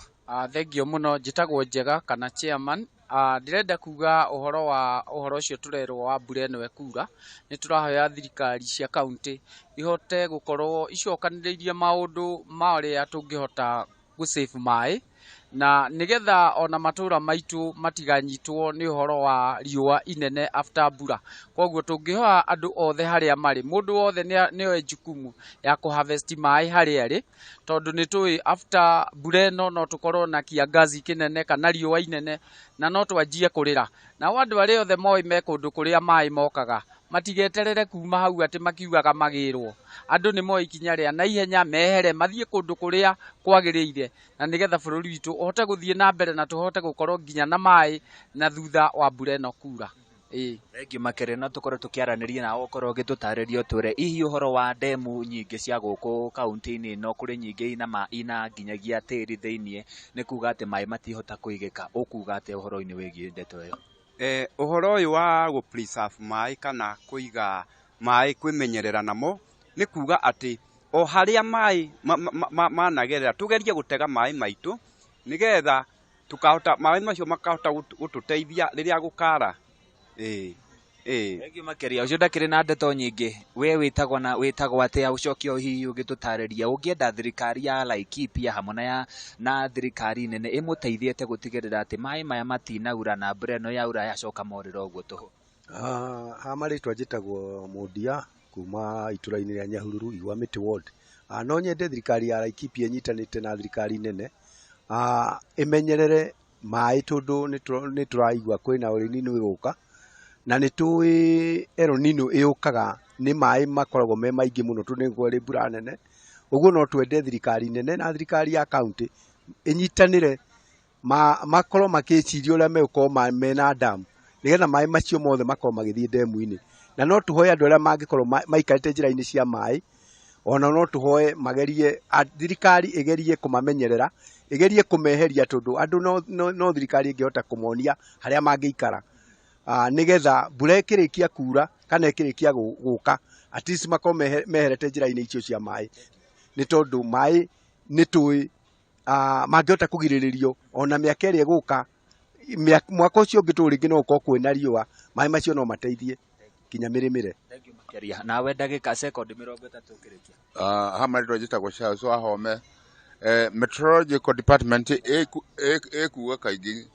Thengio mũno, njĩtagwo Njega kana chairman. Ndĩrenda kuga ũhoro wa ũhoro ũcio tũrerwo wa mbura ĩno ĩkura. Nĩ tũrahoya thirikari cia kaunti ihote gũkorwo icokanĩrĩirie maũndũ ma ũrĩa tũngĩhota gũ save maĩ. Na nĩgetha ona matũra maitũ matiganyitwo nĩ ũhoro wa riũa inene after mbura. Koguo tũngĩhoya andũ othe harĩa marĩ, mũndũ wothe nĩoe jukumu ya kũ harvest maĩ harĩa arĩ, tondũ nĩ tũĩ after mbura ĩno no tũkorwo na kiangazi kĩnene kana riũa inene na no twanjie kũrĩra. Nao andũ arĩa othe moĩ me kũndũ kũrĩa maĩ mokaga, matigeterere kuma hau atĩ makiugaga magĩrwo. Andũ nĩ moe ikinya rĩa naihenya mehere mathiĩ kũndũ kũrĩa kwagĩrĩire, na nĩgetha bũrũri witũ ũhote gũthiĩ na mbere na tũhote gũkorwo nginya na maĩ na thutha wa mbura ĩno kura. Ĩĩ. Thengiũ makĩria no tũkorwo tũkĩaranĩria nawe ũkorwo ũgĩtũtarĩria ũtwĩre hihi ũhoro wa ndemu nyingĩ cia gũkũ kaunti-inĩ ĩno, kũrĩ nyingĩ ina, ma, ina nginyagia tĩri thĩiniĩ, nĩ kuga atĩ maĩ matihota kũigĩka, ũkuga atĩa ũhoro-inĩ wĩgiĩ ndeto ĩyo? Ũhoro ũyũ wa gũ preserve maĩ kana kũiga maĩ kwĩmenyerera namo nĩ kuga atĩ o harĩa maĩ managerera tũgerie gũtega maĩ maitũ nĩgetha tukahota maĩ macio makahota gũtũteithia rĩrĩa gũkara. Ĩĩ. Ĩĩ. Thengiũ makĩria, ũcio ndakĩrĩ na ndeto nyingĩ. We wĩtagwo na wĩtagwo atĩa? Ũcoke o hihi ũgĩtũtarĩria ũngĩenda thirikari ya Laikipia hamwe na ya na thirikari nene ĩmũteithie gũtigĩrĩra atĩ maĩ maya matinaura na mbura ĩno yaura yacoka morĩra ũguo tũhũ. Ha marĩtwa njĩtagwo Mũndia kuma itũra-inĩ rĩa Nyahururu, Igwa Mĩtĩ Ward. No nyende thirikari ya Laikipia ĩnyitanĩte na thirikari nene ĩmenyerere maĩ tondũ nĩ tũraigua kwĩna El Nino ĩgũka, na nĩ tũĩ El Nino ĩũkaga nĩ maĩ makoragwo me maingĩ mũno tondũ nĩ kwarĩ mbura nene. Ũguo no twende thirikari nene na thirikari ya kaunti ĩnyitanĩre makorwo makĩciria ũrĩa megũkorwo mena damu nĩgetha maĩ macio mothe makorwo magĩthiĩ ndemu-inĩ. Na no tũhoe andũ arĩa mangĩkorwo maikarĩte njĩra-inĩ cia maĩ, ona no tũhoe magerie, thirikari ĩgerie kũmamenyerera, ĩgerie kũmeheria tondũ andũ no thirikari ĩngĩhota kũmonia harĩa mangĩikara. Nĩgetha mbura ĩkĩrĩkia kura kana ĩkĩrĩkia gũka, at least makorwo meherete njĩra-inĩ icio cia maĩ, nĩ tondũ maĩ nĩ tũĩ mangĩhota kũgirĩrĩrio ona mĩaka ĩrĩa ĩgũka, mwaka ũcio ũngĩ tũũ rĩngĩ no gũkorwo kwĩna riũa, maĩ macio no mateithie nginya mĩrĩmĩre. Nawe ndagĩka sekondi 30 ũkĩrĩkia. Ha marĩtwa njĩtagwo Charles Wahome. Meteorological department ĩkuga kaingĩ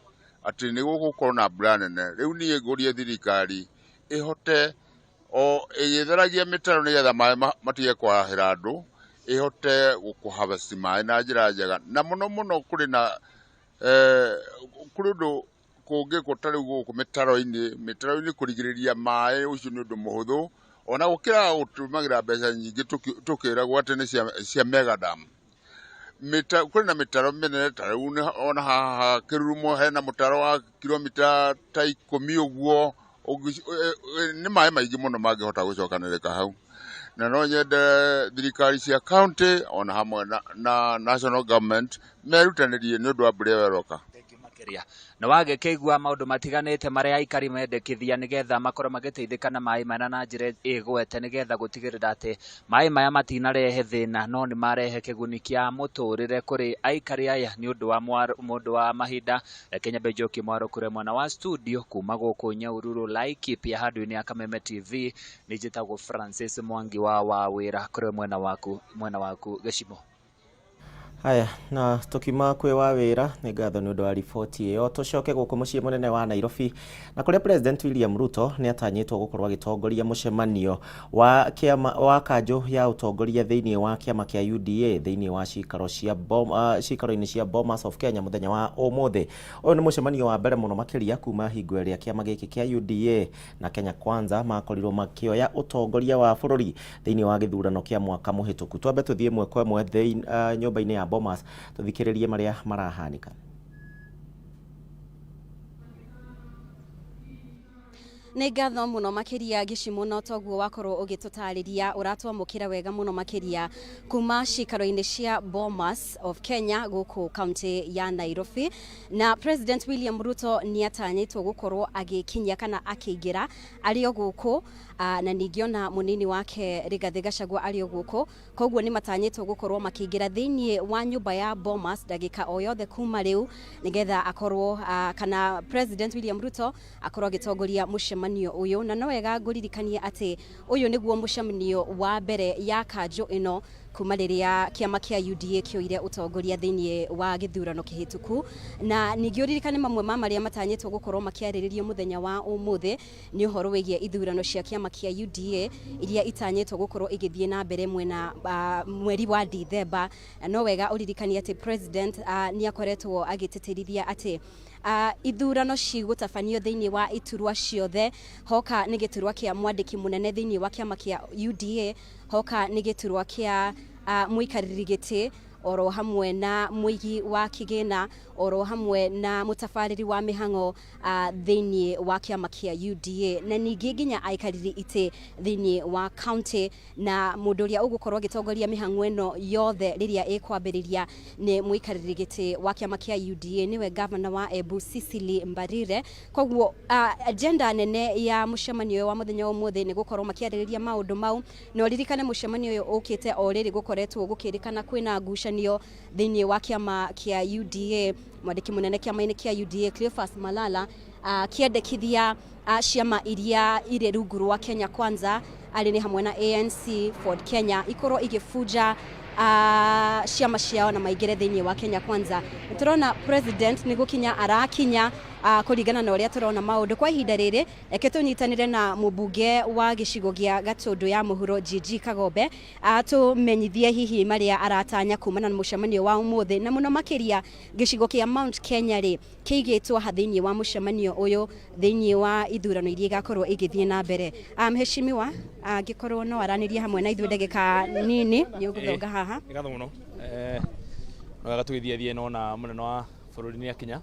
atĩ nĩ gũgũkorwo na mbura nene. Rĩu niĩ ngũrie thirikari ĩhote o ĩgĩtheragia mĩtaro nĩgetha maĩ matige kwarahĩra andũ, ĩhote gũkũ harvest maĩ na njĩra njega. Na mũno mũno kũrĩ na kũrĩ ũndũ kũngĩkwo ta rĩu gũkũ mĩtaro-inĩ kũrigĩrĩria maĩ, ũcio nĩ ũndũ mũhũthũ ona gũkĩra gũtũmagĩra mbeca nyingĩ tũkĩragwo atĩ nĩ cia mega dam. Kũrĩ na mĩtaro mĩnene ta rĩu ona haha Kĩrurumo hena mũtaro wa kilomita ta 10 ũguo, nĩ maĩ maingĩ mũno mangĩhota gũcokanĩrĩka hau. Na no nyende thirikari cia county ona hamwe na national government merutanĩrie nĩ ũndũ wa mbura ĩyo ĩroka. Na wagĩkĩigua maũndũ matiganĩte marĩa aikari mendekithia nĩgetha makorwo magĩteithĩka na maĩ maya na njĩra ĩgwete nĩgetha gũtigĩrĩra atĩ maĩ maya matinarehe thĩna no nĩ marehe kĩguni kĩa mũtũrĩre kũrĩ aikari aya nĩ ũndũ wa mũndũ wa mahinda. Reke nyambe njokie mwaro kũrĩ mwena wa studio kuma gũkũ Nyahururu Laikipia handũ-inĩ ya Kameme TV. Nĩ njĩtagwo Francis Mwangi wa Wawĩra, kũrĩ mwena waku Gĩcimo. Haya, na tukima kwĩ wa wĩra nĩ ngatho nĩ ũndũ wa riboti ĩyo. Tũcoke gũkũ mũciĩ mũnene wa Nairobi na kũrĩa President William Ruto nĩ atanyĩtwo gũkorwo agĩtongoria mũcemanio wa kĩama wa kanjũ ya ũtongoria thĩinĩ wa kĩama kĩa UDA thĩinĩ wa cikaro cia cikaro-inĩ cia Bomas of Kenya mũthenya wa ũmũthĩ. Ũyũ nĩ mũcemanio wa mbere mũno makĩria kuma hingo ĩrĩa kĩama gĩkĩ kĩa UDA na Kenya Kwanza makorirwo makĩoya ũtongoria wa bũrũri thĩinĩ wa gĩthurano kĩa mwaka mũhĩtũku. Twambe tũthiĩ ĩmwe kwa ĩmwe nyũmba-inĩ ya Bomas tũthikĩrĩrie marĩa marahanĩka. Nĩ ngatho mũno makĩria Gĩcimo, no toguo wakorwo ũgĩtũtarĩria ũratwamũkĩra wega mũno makĩria kuma cikaro-inĩ cia Bomas of Kenya gũkũ kaunti ya Nairobi. Na President William Ruto nĩ atanyĩtwo gũkorwo agĩkinyia kana akĩingĩra arĩ o gũkũ, na ningĩ ona mũnini wake Rigathĩ Gachagua arĩ o gũkũ. Koguo nĩ matanyĩtwo gũkorwo makĩingĩra thĩinĩ wa nyũmba ya Bomas ndagĩka o yothe kuma rĩu, nĩgetha akorwo kana President William Ruto akorwo agĩtongoria mũcemanio ũyũ. Na no wega ngũririkanie atĩ ũyũ nĩguo mũcemanio wa mbere ya kanjũ ĩno kuma rĩrĩa kĩama kĩa UDA kĩoire ũtongoria thĩinĩ wa gĩthurano kĩhĩtũku. Na ningĩ ũririkane mamwe ma marĩa matanyĩtwo gũkorwo makĩarĩrĩrio mũthenya wa ũmũthĩ nĩ ũhoro wĩgiĩ ithurano cia kĩama kĩa UDA iria itanyĩtwo gũkorwo igĩthiĩ na mbere mwena mweri wa Dithemba. Na no wega ũririkanie atĩ president nĩ akoretwo agĩtĩtĩrithia atĩ ithurano cigũtabanio thĩinĩ wa iturwa ciothe. Hoka nĩ gĩturwa kĩa mwandĩki mũnene thĩinĩ wa kĩama kĩa UDA, hoka nĩ gĩturwa kĩa mũikarĩri gĩtĩ oro hamwe na mũigi wa kĩgĩna oro hamwe na mũtabarĩri wa mĩhang'o thĩinĩ wa kĩama kĩa UDA, na ningĩ nginya aikarĩri itĩ thĩinĩ wa county. Na mũndũ ũrĩa ũgũkorwo agĩtongoria mĩhang'o ĩno yothe rĩrĩa ĩkwambĩrĩria nĩ mũikarĩri gĩtĩ wa kĩama kĩa UDA, nĩwe gavana wa Embu Cecily Mbarire. Koguo agenda nene ya mũcemanio ũyũ wa mũthenya wa ũmũthĩ nĩ gũkorwo makĩarĩrĩria maũndũ mau. Na ũririkane mũcemanio ũyũ ũkĩte o rĩrĩ gũkoretwo gũkĩrĩkana kwĩna ngucanio thĩinĩ wa kĩama kĩa UDA. Mwandĩki mũnene kĩama-inĩ kĩa UDA Cleophas Malala kĩendekithia ciama iria irĩ rungu rwa Kenya Kwanza, arĩ nĩ hamwe na ANC, Ford Kenya, ikorwo igĩbunja ciama ciao na maingĩre thĩinĩ wa Kenya Kwanza. Tũrona president nĩ gũkinya arakinya kũringana na ũrĩa tũrona maũndũ kwa ihinda rĩrĩ. Reke tũnyitanĩre na mũmbunge wa gĩcigo gĩa Gatũndũ ya mũhuro GG Kagombe tũmenyithie hihi marĩa aratanya kumana na mũcemanio wa ũmũthĩ, na mũno makĩria gĩcigo kĩa Mount Kenya rĩ kĩigĩtwo ha thĩinĩ wa mũcemanio ũyũ thĩinĩ wa ithurano iria igakorwo igĩthiĩ na mbere. Mheshimiwa, angĩkorwo no aranĩrie hamwe na ithuĩ ndagĩka nini, nĩ ũgũthonga haha. Nĩ ngatho mũno. No wega tũgĩthiĩ nona mũnene wa bũrũri nĩ akinya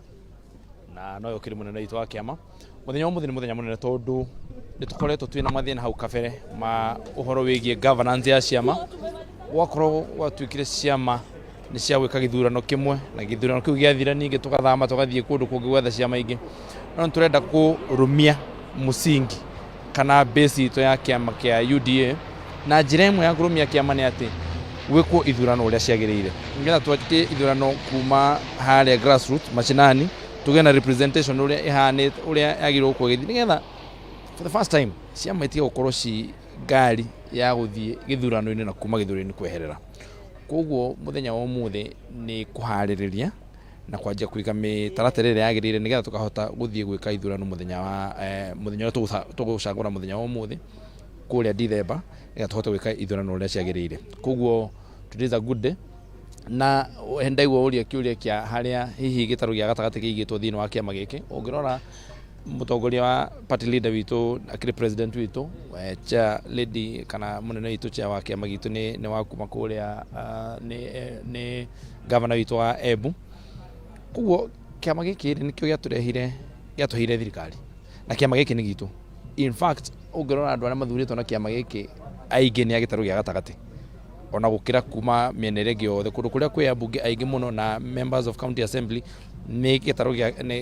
na nowe ũkĩrĩ mũnene witũ wa kĩama. Mũthenya wa ũmũthĩ nĩ mũthenya mũnene tondũ nĩ tũkoretwo twĩna mathĩna hau kabere ma ũhoro wĩgiĩ governance ya ciama. Gwakorwo gwatuĩkire ciama nĩ cia gwĩka gĩthurano kĩmwe, na gĩthurano kĩu gĩathira ningĩ tũgathama tũgathiĩ kũndũ kũngĩ gwetha ciama ingĩ. No nĩ tũrenda kũrũmia mũsingi kana base itũ ya kĩama kĩa UDA, na njĩra ĩmwe ya kũrũmia kĩama nĩ atĩ gwĩkwo ithurano ũrĩa ciagĩrĩire, nĩgetha twake ithurano kuma harĩa grassroots mashinani, tũgĩe na representation ũrĩa ĩhanĩte, ũrĩa yagĩrĩirwo gũkorwo ĩgĩthiĩ, nĩgetha for the first time ciama itige gũkorwo ci ngari ya gũthiĩ gĩthurano-inĩ na kuma gĩthurano-inĩ kweherera. Koguo mũthenya wa ũmũthĩ nĩ kũharĩrĩria na kwanjia kũiga mĩtaratara ĩrĩa yagĩrĩire, nĩgetha tũkahota gũthiĩ gwĩka ithurano mũthenya wa mũthenya ũrĩa tũgũcagũra mũthenya wa ũmũthĩ kũrĩa Dithemba, nĩgetha tũhote gwĩka ithurano ũrĩa ciagĩrĩire. Koguo today is a good day. Na ndaigua ũria kĩũria kĩa harĩa hihi gĩtarũ gĩa gatagatĩ kĩigĩtwo thĩinĩ wa kĩama gĩkĩ. Ũngĩrora mũtongoria wa party leader witũ akĩrĩ president witũ, chair lady kana mũnene witũ chair wa kĩama gitũ nĩ wa kuma kũrĩa nĩ governor witũ wa Embu. Koguo kĩama gĩkĩ rĩ nĩkĩo gĩatũrehire, gĩatũheire thirikari, na kĩama gĩkĩ nĩ gitũ. In fact ũngĩrora andũ arĩa mathurĩtwo na kĩama gĩkĩ aingĩ nĩ a gĩtarũ gĩa gatagatĩ, ona gũkĩra kuma mĩena ĩrĩa ĩngĩ yothe. Kũndũ kũrĩa kwĩ ambunge aingĩ mũno na members of county assembly nĩ gĩtarũ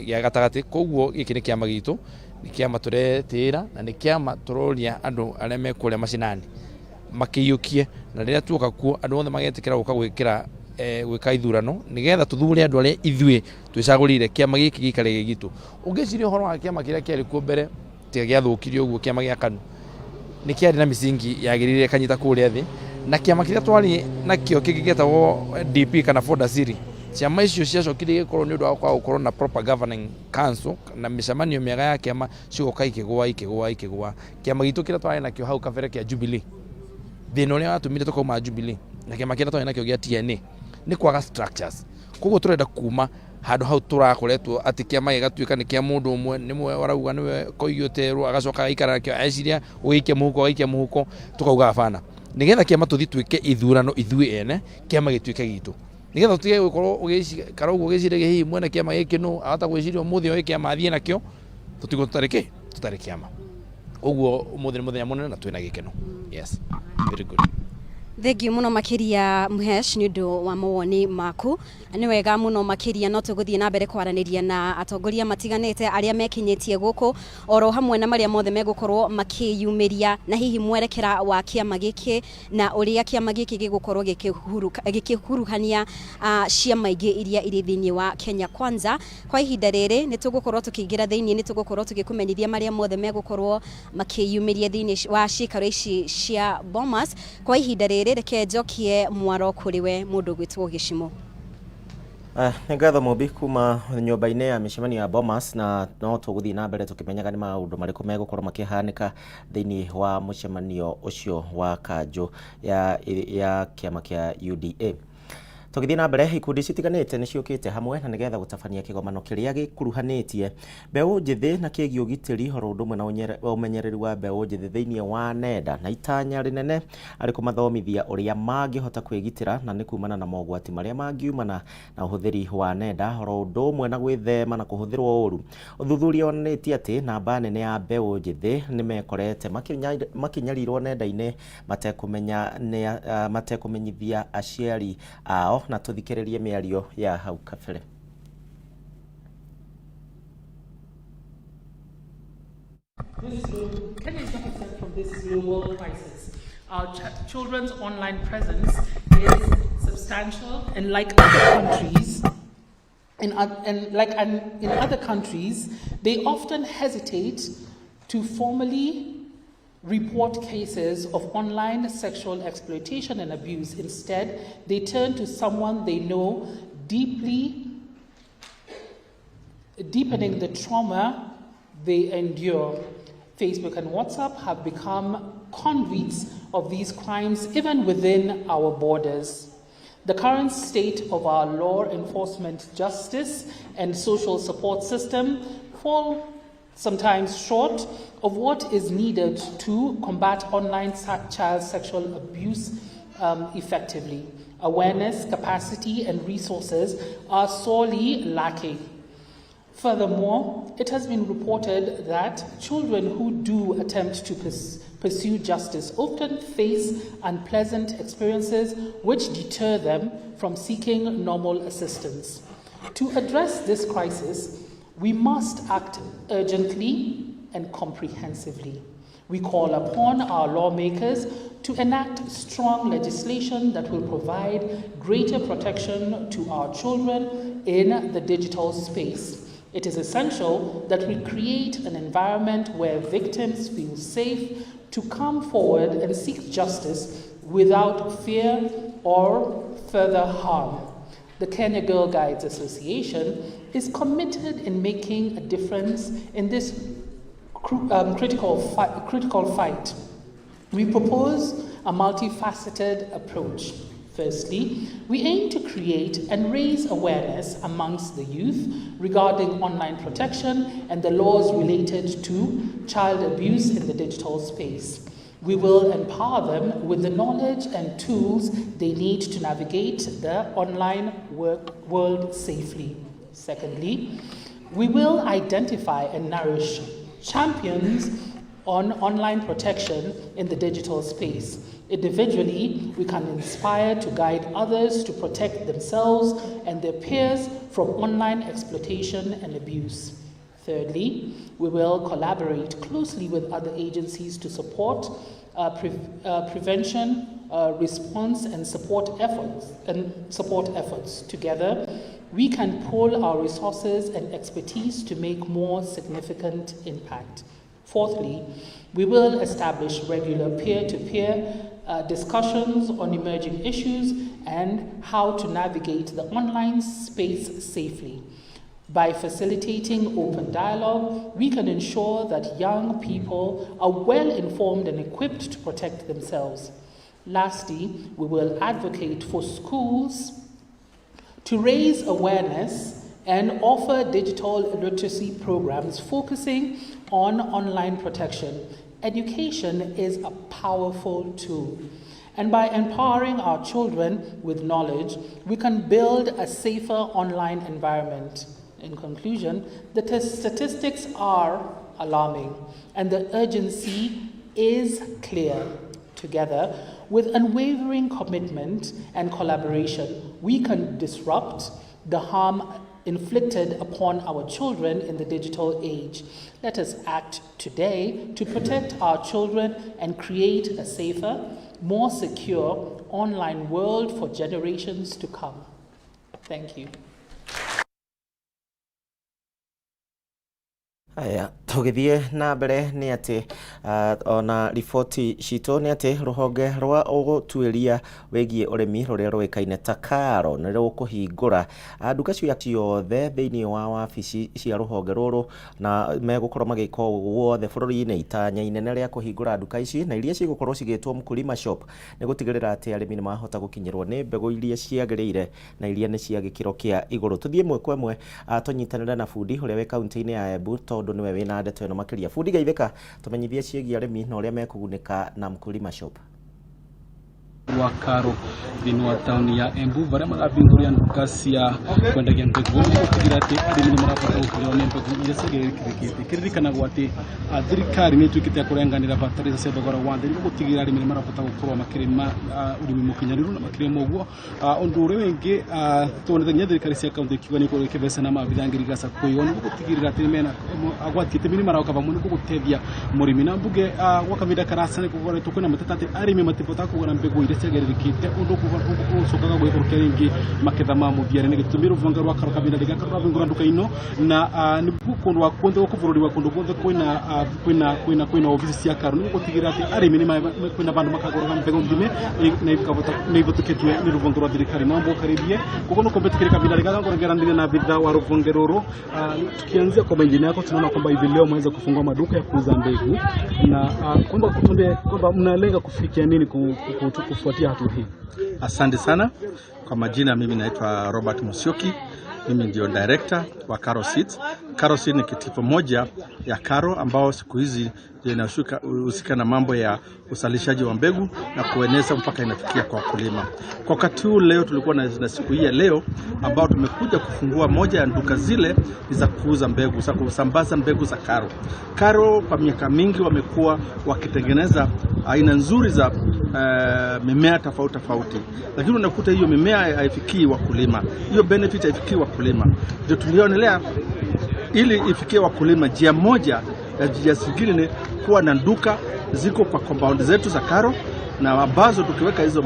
gĩa gatagatĩ. Koguo gĩkĩ nĩ kĩama gitũ, nĩ kĩama tũretĩĩra, na nĩ kĩama tũroria andũ arĩa me kũrĩa macinani makĩiyũkie, na rĩrĩa tuoka kuo andũ othe magetĩkĩra gũka gwĩkĩra gwĩka ithurano, nĩgetha tũthure andũ arĩa ithuĩ twĩcagũrĩire kĩama gĩkĩ gĩikare gĩ gitũ. Ũngĩciria ũhoro wa kĩama kĩrĩa kĩarĩ kuo mbere, tiga gĩathũkirio ũguo, kĩama gĩa KANU nĩ kĩarĩ na misingi yagĩrĩire ĩkanyita kũrĩa thĩ, na kĩama kĩrĩa twarĩ nakĩo kĩngĩ gĩetagwo DP kana Ford Asili, ciama icio ciacokire igĩkorwo nĩ ũndũ wa kwaga gũkorwo na proper governing council na mĩcemanio mĩega ya kĩama, cigoka ikĩgũa ikĩgũa ikĩgũa. Kĩama gitũ kĩrĩa twarĩ nakĩo hau kabere kĩa Jubilee, thĩna ũrĩa watũmire tũkauma Jubilee na kĩama kĩrĩa twarĩ nakĩo gĩa TNA nĩ kwaga structures. Koguo tũrenda kuma handũ hau tũrakoretwo atĩ kĩama gĩgatuĩka nĩ kĩa mũndũ ũmwe, nĩmwe arauga nĩwe koigi ũterwo, agacoka agaikara nakĩo, eciria gũgĩikia mũhuko, agaikia mũhuko, tũkauga hapana. Nĩgetha kĩama tũthiĩ twĩke ithurano ithuĩ ene, kĩama gĩtuĩke gitũ, nĩgetha tũtige gũkorwo ũgĩikara ũguo ũgĩciragia hihi mwene kĩama gĩkĩ nũ, ahota gwĩciria ũmũthĩ oĩ kĩama athiĩ nakĩo, tũtigwo tũtarĩ kĩ, tũtarĩ kĩama. Koguo ũmũthĩ nĩ mũthenya mũnene na twĩna gĩkeno. Yes, very good. Thengiũ mũno makĩria Mhesh nĩ ũndũ wa mawoni maku. Nĩ wega mũno makĩria, no tũgũthiĩ na mbere kwaranĩria na atongoria matiganĩte arĩa mekinyĩtie gũkũ oro hamwe na marĩa mothe megũkorwo makĩyumĩria, na hihi mwerekera wa kĩama gĩkĩ na ũrĩa kĩama gĩkĩ gĩgũkorwo gĩkĩhuruhania ciama ingĩ iria irĩ thĩinĩ wa Kenya Kwanza. Kwa ihinda rĩrĩ nĩ tũgũkorwo tũkĩingĩra thĩinĩ, nĩ tũgũkorwo tũgĩkũmenyithia marĩa mothe megũkorwo makĩyumĩria thĩinĩ wa ciikaro ici cia Bomas. Kwa ihinda rĩrĩ rĩrĩ reke njokie mwaro kũrĩ we mũndũ ũgwĩtwo Gĩcimo. Nĩ ngatho Mũmbi kuma nyũmba-inĩ ya mĩcemanio ya Bomas, na no tũgũthiĩ na mbere tũkĩmenyaga nĩ maũndũ marĩkũ megũkorwo makĩhanĩka thĩinĩ wa mũcemanio ũcio wa kanjũ ya kĩama kĩa UDA. Tũgĩthiĩ na mbere, ikundi citiganĩte nĩ ciũkĩte hamwe na nĩgetha gũtabania kĩgomano kĩrĩa gĩkuruhanĩtie mbeũ njĩthĩ na kĩgiĩ ũgitĩri oro ũndũ ũmwe na ũmenyereri wa mbeũ njĩthĩ thĩinĩ wa nenda, na itanya rĩnene arĩ kũmathomithia ũrĩa mangĩhota kwĩgitĩra na nĩ kumana na mogwati marĩa mangiumana na ũhũthĩri wa nenda oro ũndũ ũmwe na gwĩthema na kũhũthĩrwo ũru. Ũthuthuria wonanĩtie atĩ namba nene ya mbeũ njĩthĩ nĩ mekorete makĩnyarirwo nenda-inĩ matekũmenyithia aciari ao, na tũthikĩrĩrie mĩario ya hau kabere. Kenya is not exempt from this global crisis. Our children's online presence is substantial, and like other countries, and in other countries, they often hesitate to formally report cases of online sexual exploitation and abuse. Instead, they turn to someone they know deeply, deepening the trauma they endure. Facebook and WhatsApp have become conduits of these crimes even within our borders. The current state of our law enforcement, justice, and social support system fall sometimes short of what is needed to combat online child sexual abuse effectively. Awareness, capacity, and resources are sorely lacking. Furthermore, it has been reported that children who do attempt to pursue justice often face unpleasant experiences which deter them from seeking normal assistance. To address this crisis, we must act urgently and comprehensively. We call upon our lawmakers to enact strong legislation that will provide greater protection to our children in the digital space. It is essential that we create an environment where victims feel safe to come forward and seek justice without fear or further harm. The Kenya Girl Guides Association is committed in making a difference in this critical fight. We propose a multifaceted approach. Firstly, we aim to create and raise awareness amongst the youth regarding online protection and the laws related to child abuse in the digital space. We will empower them with the knowledge and tools they need to navigate the online world safely. Secondly, we will identify and nourish champions on online protection in the digital space. Individually, we can inspire to guide others to protect themselves and their peers from online exploitation and abuse. Thirdly, we will collaborate closely with other agencies to support prevention, response, and support efforts. Together, we can pool our resources and expertise to make more significant impact. Fourthly, we will establish regular peer-to-peer discussions on emerging issues and how to navigate the online space safely. By facilitating open dialogue, we can ensure that young people are well informed and equipped to protect themselves. Lastly, we will advocate for schools to raise awareness and offer digital literacy programs focusing on online protection. Education is a powerful tool. And by empowering our children with knowledge, we can build a safer online environment. In conclusion, the statistics are alarming and the urgency is clear. Together, with unwavering commitment and collaboration, we can disrupt the harm inflicted upon our children in the digital age. Let us act today to protect our children and create a safer, more secure online world for generations to come. Thank you. Haya, Tũgĩthiĩ na mbere nĩ atĩ ona riboti citũ nĩ atĩ rũhonge rwa ũtuĩria wĩgiĩ ũrĩmi rũrĩa rũĩkaine ta KALRO nĩ rũkũhingũra nduka ciothe thĩinĩ wa wabici cia rũhonge rũrũ, na megũkorwo magĩka ũguo guothe bũrũri-inĩ. Itanya inene rĩa kũhingũra nduka ici na iria cigũkorwo cigĩtwo Mkulima Shop nĩ gũtigĩrĩra atĩ arĩmi nĩ mahota gũkinyĩrwo nĩ mbegũ iria ciagĩrĩire na iria nĩ cia gĩkĩro kĩa igũrũ. Tũthiĩ ĩmwe kwa ĩmwe, tũnyitanĩre na bundi ũrĩa wĩ kaunti-inĩ ya Embu tondũ nĩwe wĩna ndeto ĩno makĩria. Bundi, geithĩka, tũmenyithie ciĩgiĩ arĩmi na ũrĩa mekũgunĩka na Mkulima Shop. Wa KALRO thĩinĩ wa taũni ya Embu barĩa marahingũria nduka cia kwendagia mbegũ gũtigĩrĩra atĩ arĩmi nĩ marabota gũkinyĩrwo nĩ mbegũ iria ciagĩrĩrĩkĩte. Kĩririkanagwo atĩ thirikari nĩ ĩtuĩkĩte ya kũrenganĩra bataraitha cia thogora wa thĩ nĩguo gũtigĩrĩra arĩmi nĩ marabota gũkorwo makĩrĩma ũrĩmi mũkinyanĩru, na makĩria ma ũguo ũndũ ũrĩa ũngĩ tuonete nginya thirikari cia kaunti ikiuga nĩ ikorwo ikĩbeca na maabitha ngirigaca kwĩyo nĩguo gũtigĩrĩra atĩ mena agwati itemi nĩ maroka vamwe nĩguo gũteithia mũrĩmi. Na mbunge gwa kahinda karasa nĩ gũkoretwo kwĩna mateta atĩ arĩmi matibotaga kũgũra mbegũ iria ciagĩrĩrĩkĩte, ũndũ ũcokaga gwĩkũrũkia rĩngĩ maketha ma mũthia. Nĩ gĩtũmi rũhonge rwa KALRO kahinda gaka rũrahingũra nduka ino na nĩguo kũndũ wa kuothe gũkũ bũrũri wa kũndũ guothe kwĩna kwĩna kwĩna kwĩna obici cia KALRO nĩguo gũtigĩrĩra atĩ arĩmi nĩ kwĩna vandũ makagũraga mbegũ thime na ikavota na ivũtũkĩtue nĩ rũhonge rwa thirikari. Naomba ukaribie koguo nĩkũmbĩtĩkĩria kahinda gaka ngũrengeranĩria na abitha wa rũhonge rũrũ. Tukianzia kwa majina yako, tunaona kwamba hivi leo mweza kufungua maduka ya kuuza mbegu na kwamba kutuambie kwamba mnalenga kufikia nini kufuatia hatua hii. Asante sana. Kwa majina mimi naitwa Robert Musyoki. Mimi ndio director wa KALRO Seeds. KALRO Seeds ni kitivo moja ya KALRO ambao siku hizi ndio inahusika na mambo ya uzalishaji wa mbegu na kueneza mpaka inafikia kwa wakulima. Kwa wakati huu leo tulikuwa na siku hii ya leo ambao tumekuja kufungua moja ya duka zile ni za kuuza mbegu, za kusambaza mbegu za KALRO. KALRO kwa miaka mingi wamekuwa wakitengeneza aina nzuri za mimea tofauti tofauti, lakini unakuta hiyo mimea haifikii wakulima, hiyo benefit haifikii wakulima. Ndio tulionelea ili ifikie wakulima, njia moja ya njia zingine ni kuwa na duka ziko kwa compound zetu za KALRO na ambazo tukiweka hizo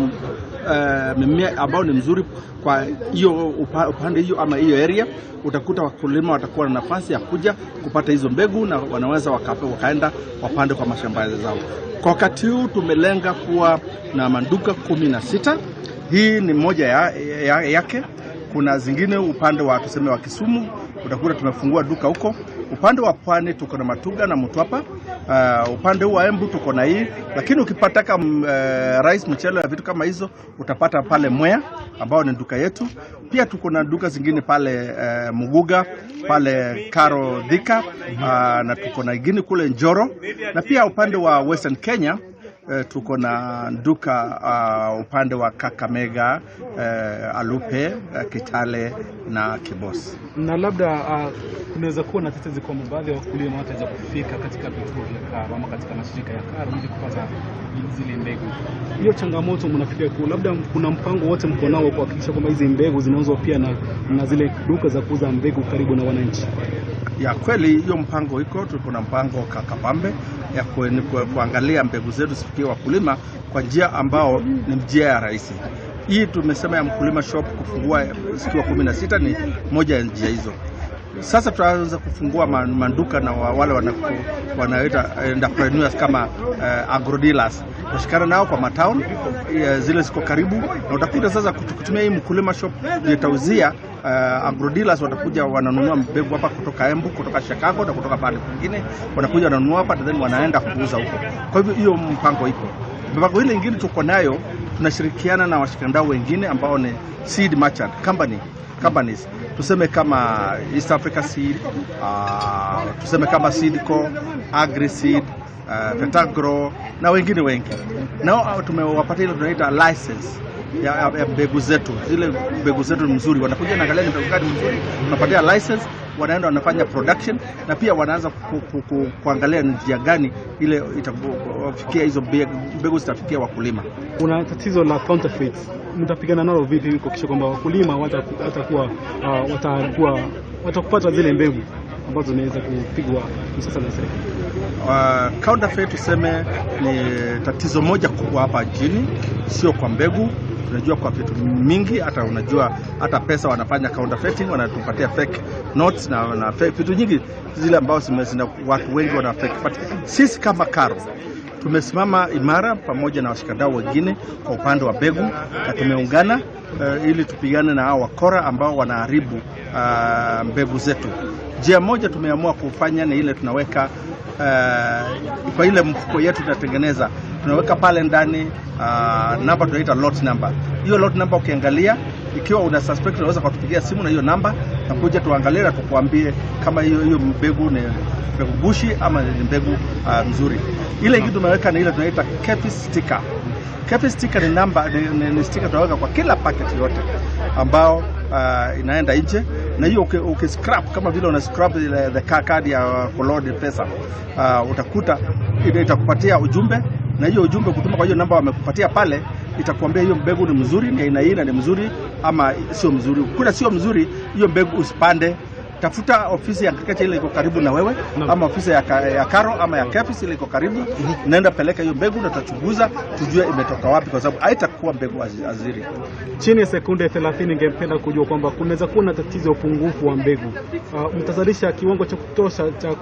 mimea ambao ni mzuri kwa hiyo upande hiyo ama hiyo area, utakuta wakulima watakuwa na nafasi ya kuja kupata hizo mbegu na wanaweza wakaenda wapande kwa mashamba zao. Kwa wakati huu tumelenga kuwa na maduka 16. Hii ni moja yake. Kuna zingine upande wa tuseme wa Kisumu, utakuta tumefungua duka huko. Upande wa Pwani tuko na Matuga na Mtwapa. Upande huu wa Embu tuko na hii, lakini ukipata kama rice, mchele na vitu kama hizo utapata pale Mwea ambao ni duka yetu. Pia tuko na duka zingine pale Muguga, pale KALRO Thika, na tuko na ingine kule Njoro, na pia upande wa Western Kenya tuko na duka upande wa Kakamega, Alupe, Kitale na Kibos. Na labda kunaweza kuwa na tetezi kwamba baadhi ya wakulima wataweza kufika katika vituo vya KALRO ama katika mashirika ya KALRO ili kupata zile mbegu. Hiyo changamoto mnafikiria ku labda kuna mpango wote mko nao kuhakikisha kwamba hizi mbegu zinauzwa pia na zile duka za kuuza mbegu karibu na wananchi? Ya kweli hiyo mpango iko, tuko na mpango kakapambe ya kuangalia mbegu zetu zifikie wakulima kwa njia ambao ni njia ya rahisi. Hii tumesema ya Mkulima Shop kufungua zikiwa 16 ni moja ya njia hizo. Sasa tutaanza kufungua maduka na wale wanaita entrepreneurs kama agrodealers. Tutashikana nao kwa matown zile ziko karibu, na utakuta sasa kutumia hii Mkulima Shop itauzia agrodealers watakuja wananunua mbegu hapa kutoka Embu, kutoka Chicago na kutoka pale kwingine, wanakuja wananunua hapa then wanaenda kuuza huko. Kwa hivyo hiyo mpango iko. Mpango ile ingine tuko nayo, tunashirikiana na washikandau wengine ambao ni seed merchant companies, tuseme kama East Africa Seed, tuseme kama Seedco, AgriSeed, Petagro na wengine wengi. Nao tumewapatia ile tunaita license ya mbegu zetu. Zile mbegu zetu ni mzuri, wanakuja na angalia ni mbegu gani mzuri, tunapatia license, wanaenda wanafanya production na pia wanaanza kuangalia ni njia gani ile itafikia hizo mbegu zitafikia wakulima. Kuna tatizo la counterfeits, mtapigana nalo vipi kuhakikisha kwamba wakulima watakuwa watakupata zile mbegu ambazo zinaweza kupigwa msasa na serikali? Counterfeit tuseme ni tatizo moja kubwa hapa nchini, sio kwa mbegu, Tunajua kwa vitu mingi, hata unajua hata pesa wanafanya counterfeiting, wanatupatia fake notes na fake vitu nyingi zile ambao zina watu wengi wana fake. But sisi kama KALRO tumesimama imara pamoja na washikadau wengine kwa upande wa mbegu na tumeungana ili tupigane na hao wakora ambao wanaharibu mbegu zetu. Njia moja tumeamua kufanya ni ile tunaweka kwa ile mfuko yetu tunatengeneza, tunaweka pale ndani namba tunaita lot number. Hiyo lot number ukiangalia, ikiwa una suspect, unaweza kutupigia simu na hiyo namba na kuja tuangalie na tukuambie kama hiyo mbegu ni mbegu gushi ama ni mbegu mzuri. Ile kitu tumeweka ni ile tunaita KEPHIS sticker. KEPHIS sticker ni namba ni sticker tunaweka kwa kila packet yote ambao inaenda nje, na hiyo ukiscrap kama vile una scrap ile the car card ya kuload pesa, utakuta ile itakupatia ujumbe, na hiyo ujumbe kutuma kwa hiyo namba wamekupatia pale itakuambia hiyo mbegu ni mzuri, ni aina hii na ni mzuri ama sio mzuri. Kuna sio mzuri, hiyo mbegu usipande. Tafuta ofisi ya agriculture ile iko karibu na wewe, ama ofisi ya KALRO ama ya KEPHIS ile iko karibu, nenda peleka hiyo mbegu na tutachunguza tujue imetoka wapi, kwa sababu haitakuwa mbegu aziri. Chini ya sekunde 30, ningependa kujua kwamba kunaweza kuwa na tatizo ya upungufu wa mbegu. Mtazalisha kiwango cha kutosha cha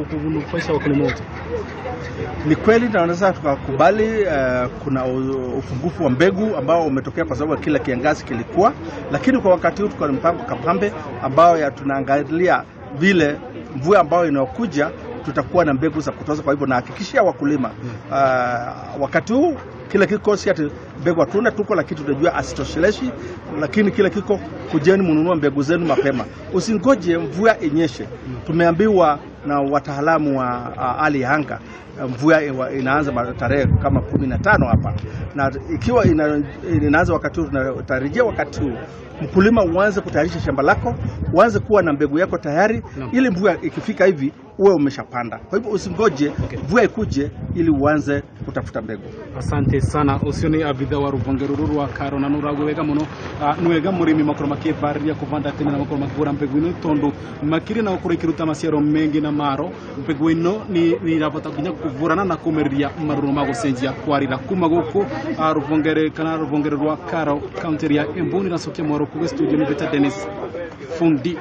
kunufaisha wakulima wote? Ni kweli tunaweza tukakubali kuna upungufu wa mbegu ambao umetokea kwa sababu ya kila kiangazi kilikuwa, lakini kwa wakati huu tuko na mpango kabambe ambao ya tunaangalia vile mvua ambayo inayokuja tutakuwa na mbegu za kutosha. Kwa hivyo nahakikishia wakulima wakati huu kile kiko si ati mbegu hatuna, tuko lakini tunajua asitosheleshi, lakini kile kiko, kujeni mununua mbegu zenu mapema, usingoje mvua inyeshe. Tumeambiwa na wataalamu wa hali ya anga mvua inaanza tarehe kama 15 hapa, na ikiwa inaanza wakati huu, tunatarajia wakati huu mkulima uanze kutayarisha shamba lako, uanze kuwa na mbegu yako tayari, ili mvua ikifika hivi uwe umeshapanda. Kwa hivyo usingoje mvua ikuje ili uanze kutafuta mbegu. Asante sana. Ucio ni abitha wa ruvonge ruru rwa KALRO na nuragwe wega muno. Ni wega murimi makorwo makivariria kuvanda tene na makorwo makigura mbegu ino, tondu makiri na gukorwo ikiruta maciaro mengi na maro mbegu ino ni irabota nginya kuvurana na kumiriria maruro ma gucenjia kwa rira. Kuma guku ruvongere kana ruvongere rwa KALRO kaunti ya Embu, niracokia mwaro kuga studio ni Dennis Fundi.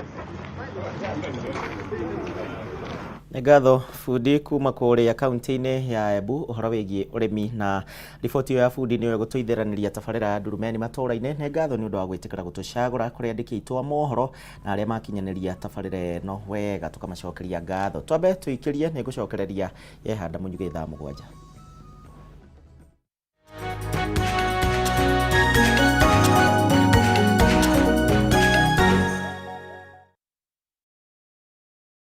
Nĩ ngatho Bundi kuma kũrĩa kaunti-inĩ ya Embu ũhoro wĩgiĩ ũrĩmi, na riboti ĩyo ya Bundi nĩyo ĩgũtũithĩranĩria tabarĩra ya Ndurumeni matũũra-inĩ. Nĩ ngatho nĩ ũndũ wa gwĩtĩkĩra gũtũcagũra kũrĩ andĩki aitũ a mohoro na arĩa makinyanĩria tabarĩra ĩno wega, tũkamacokeria ngatho. Twambe tũikĩrie, nĩ ngũcokereria yehanda mũnyugĩ thaa 7.